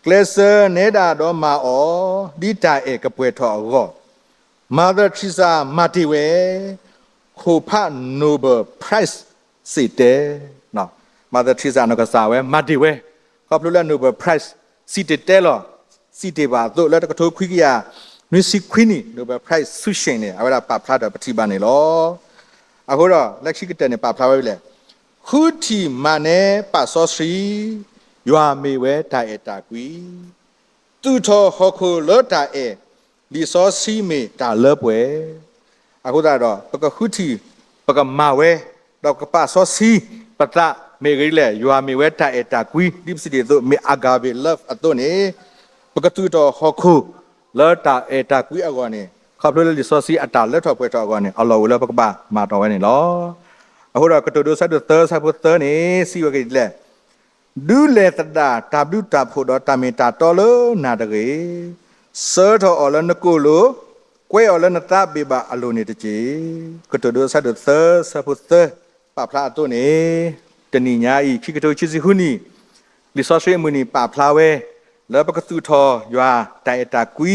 ကျဲးစၢးနဲဒၣ်ဒီးမၤအီၤ, ဒ်တၢ်အဲၣ်ကပှဲၤထီၣ်အဂီၢ်, Mother Teresa မၤတ့ၢ်ဝဲ, ခိၣ်ဖး Nobel Prize စံးတဲ, Mother Teresa နီၢ်ကစၢ်ဝဲ မၤတ့ၢ်ဝဲ, ခီဖျိလၢ Nobel Prize စံးတ့ၢ်တဲလီၤ, စံးတ့ၢ်ဘၣ်အသိးလၢတကထိခွံကယၤနွံဆံခွံနံၣ် Nobel Prize ဆုရှင်န့ၣ် အဝဲဒၣ်ပာ်ဖျါထီၣ်ပထံၣ်ဘၣ်န့ၣ်လီၤ. အဃိဒီး လၢခံကတၢၢ်န့ၣ် ပာ်ဖျါဝဲလဲၣ်, ဃုထံၣ်မၤနၢၤပာ်စီဆှံ, ယွၤမ့ၢ်ဝဲတၢ်အဲၣ်တၢ်ကွံ သူၣ်ထီၣ်ဟီၣ်ခိၣ်လၢတၢ်အဲၣ်, လံာ်စီဆှံမ့ၢ်တၢ်လၢပှဲၤ. အဃိသတးဒီး ပကဃုထံၣ်, ပကမၤဝဲ, ဒီးပကပာ်စီဆှံပသး မ့ၢ်အဂ့ၢ်ဒ်လဲၣ်, ယွၤမ့ၢ်ဝဲတၢ်အဲၣ်တၢ်ကွံ ဒ်ပစံးတ့ၢ်အသိး မ့ၢ် agape love အသိးန့ၣ်, ပကသူၣ်ထီၣ်ဟီၣ်ခိၣ်လၢတၢ်အဲၣ်တၢ်ကွံအဂီၢ်န့ၣ် ခီဖျိလၢလံာ်စီဆှံအတၢ်လၢထီၣ်ပှဲၤထီၣ်အဂီၢ်န့ၣ် အလီၢ်အိၣ်လၢပကဘၣ်မၤထီၣ်ဝဲန့ၣ်လီၤ. အဃိဒီးကတိၤဒိဆၢဒိၣ်သၢဆၢဖိသၢန့ၣ် စံးဝဲကဒ်လဲၣ်, ဒုးလဲၤသဒၣ်တၢ်ဘျုးတၢ်ဖှိၣ်ဒီးတၢ်မ့ၢ်တၢ်တီလၢနၤတဂ့ၤ, ဆှၢထီၣ်အီၤလၢနကိၣ်လိၤ, ကွဲးအီၤလၢနသးဘ့ၣ်ဘၣ်အလိၤန့ၣ်တက့ၢ်. ကတိၤဒိဆၢဒိၣ်သၢဆၢဖိသၢ ပာ်ဖျါအသိးန့ၣ်, တနံၤညါအံၤ ခံကထိခံဆံဃုနံၣ် လံာ်စီဆှံအမုၢ်နံၤပာ်ဖျါဝဲ, လၢပကသူၣ်ထီၣ်ယွၤတၢ်အဲၣ်တၢ်ကွံ,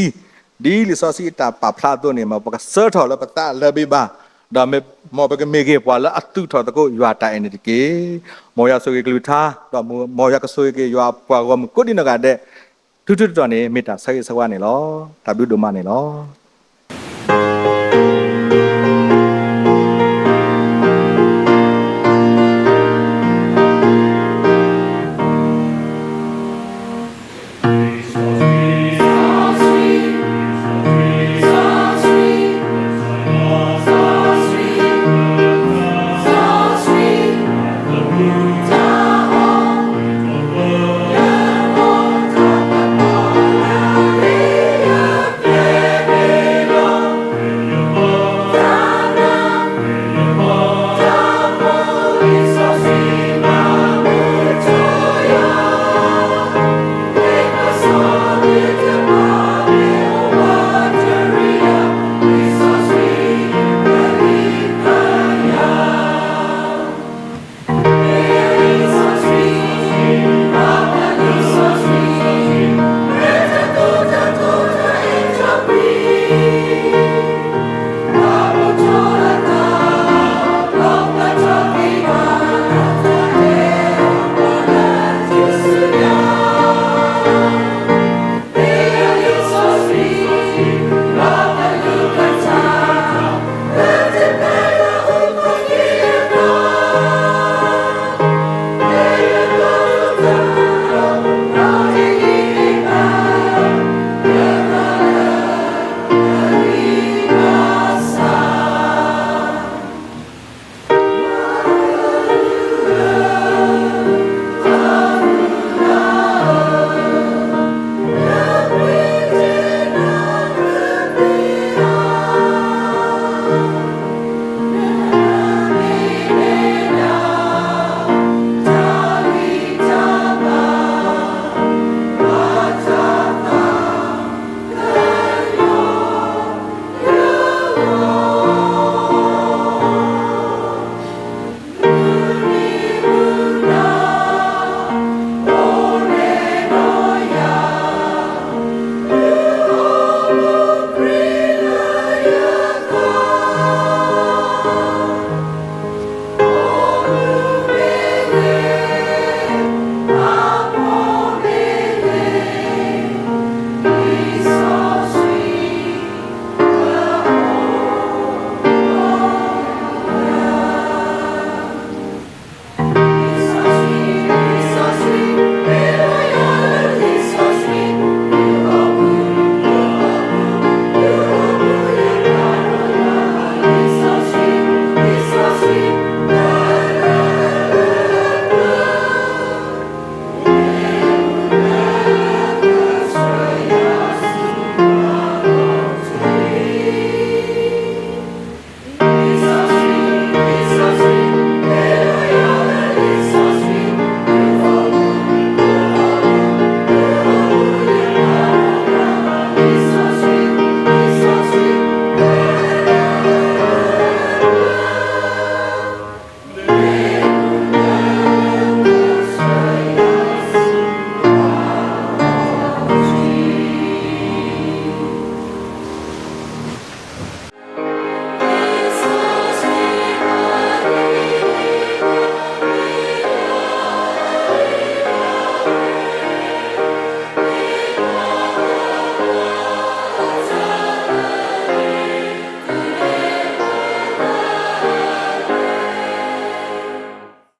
ဒ်လံာ်စီဆှံအတၢ်ပာ်ဖျါအသိးန့ၣ် မ်ပကဆှၢထီၣ်လၢပသးလၢဘ့ၣ်ဘၣ်, ဒီးမ်ပကမ့ၢ်ဂ့ၤပှၤလၢအသူၣ်ထီၣ်သကိးယွၤတၢ်အဲၣ်န့ၣ်တက့ၢ်. မ်ယွၤဆိၣ်ဂ့ၤကလုၢ်ကထါ, ဒီးမ်ယွၤကဆိၣ်ဂ့ၤက့ၤယွၤပှၤဂီၢ်မုၢ်ကိးဒံနီၢ်ဂၤဒဲး, ထူထူတီတီန့ၣ် မ့ၢ်တၢ်ဆၢဂ့ၤဆၢဝါန့ၣ်လီၤ. တၢ်ဘျုးဒိၣ်မးန့ၣ်လီၤ.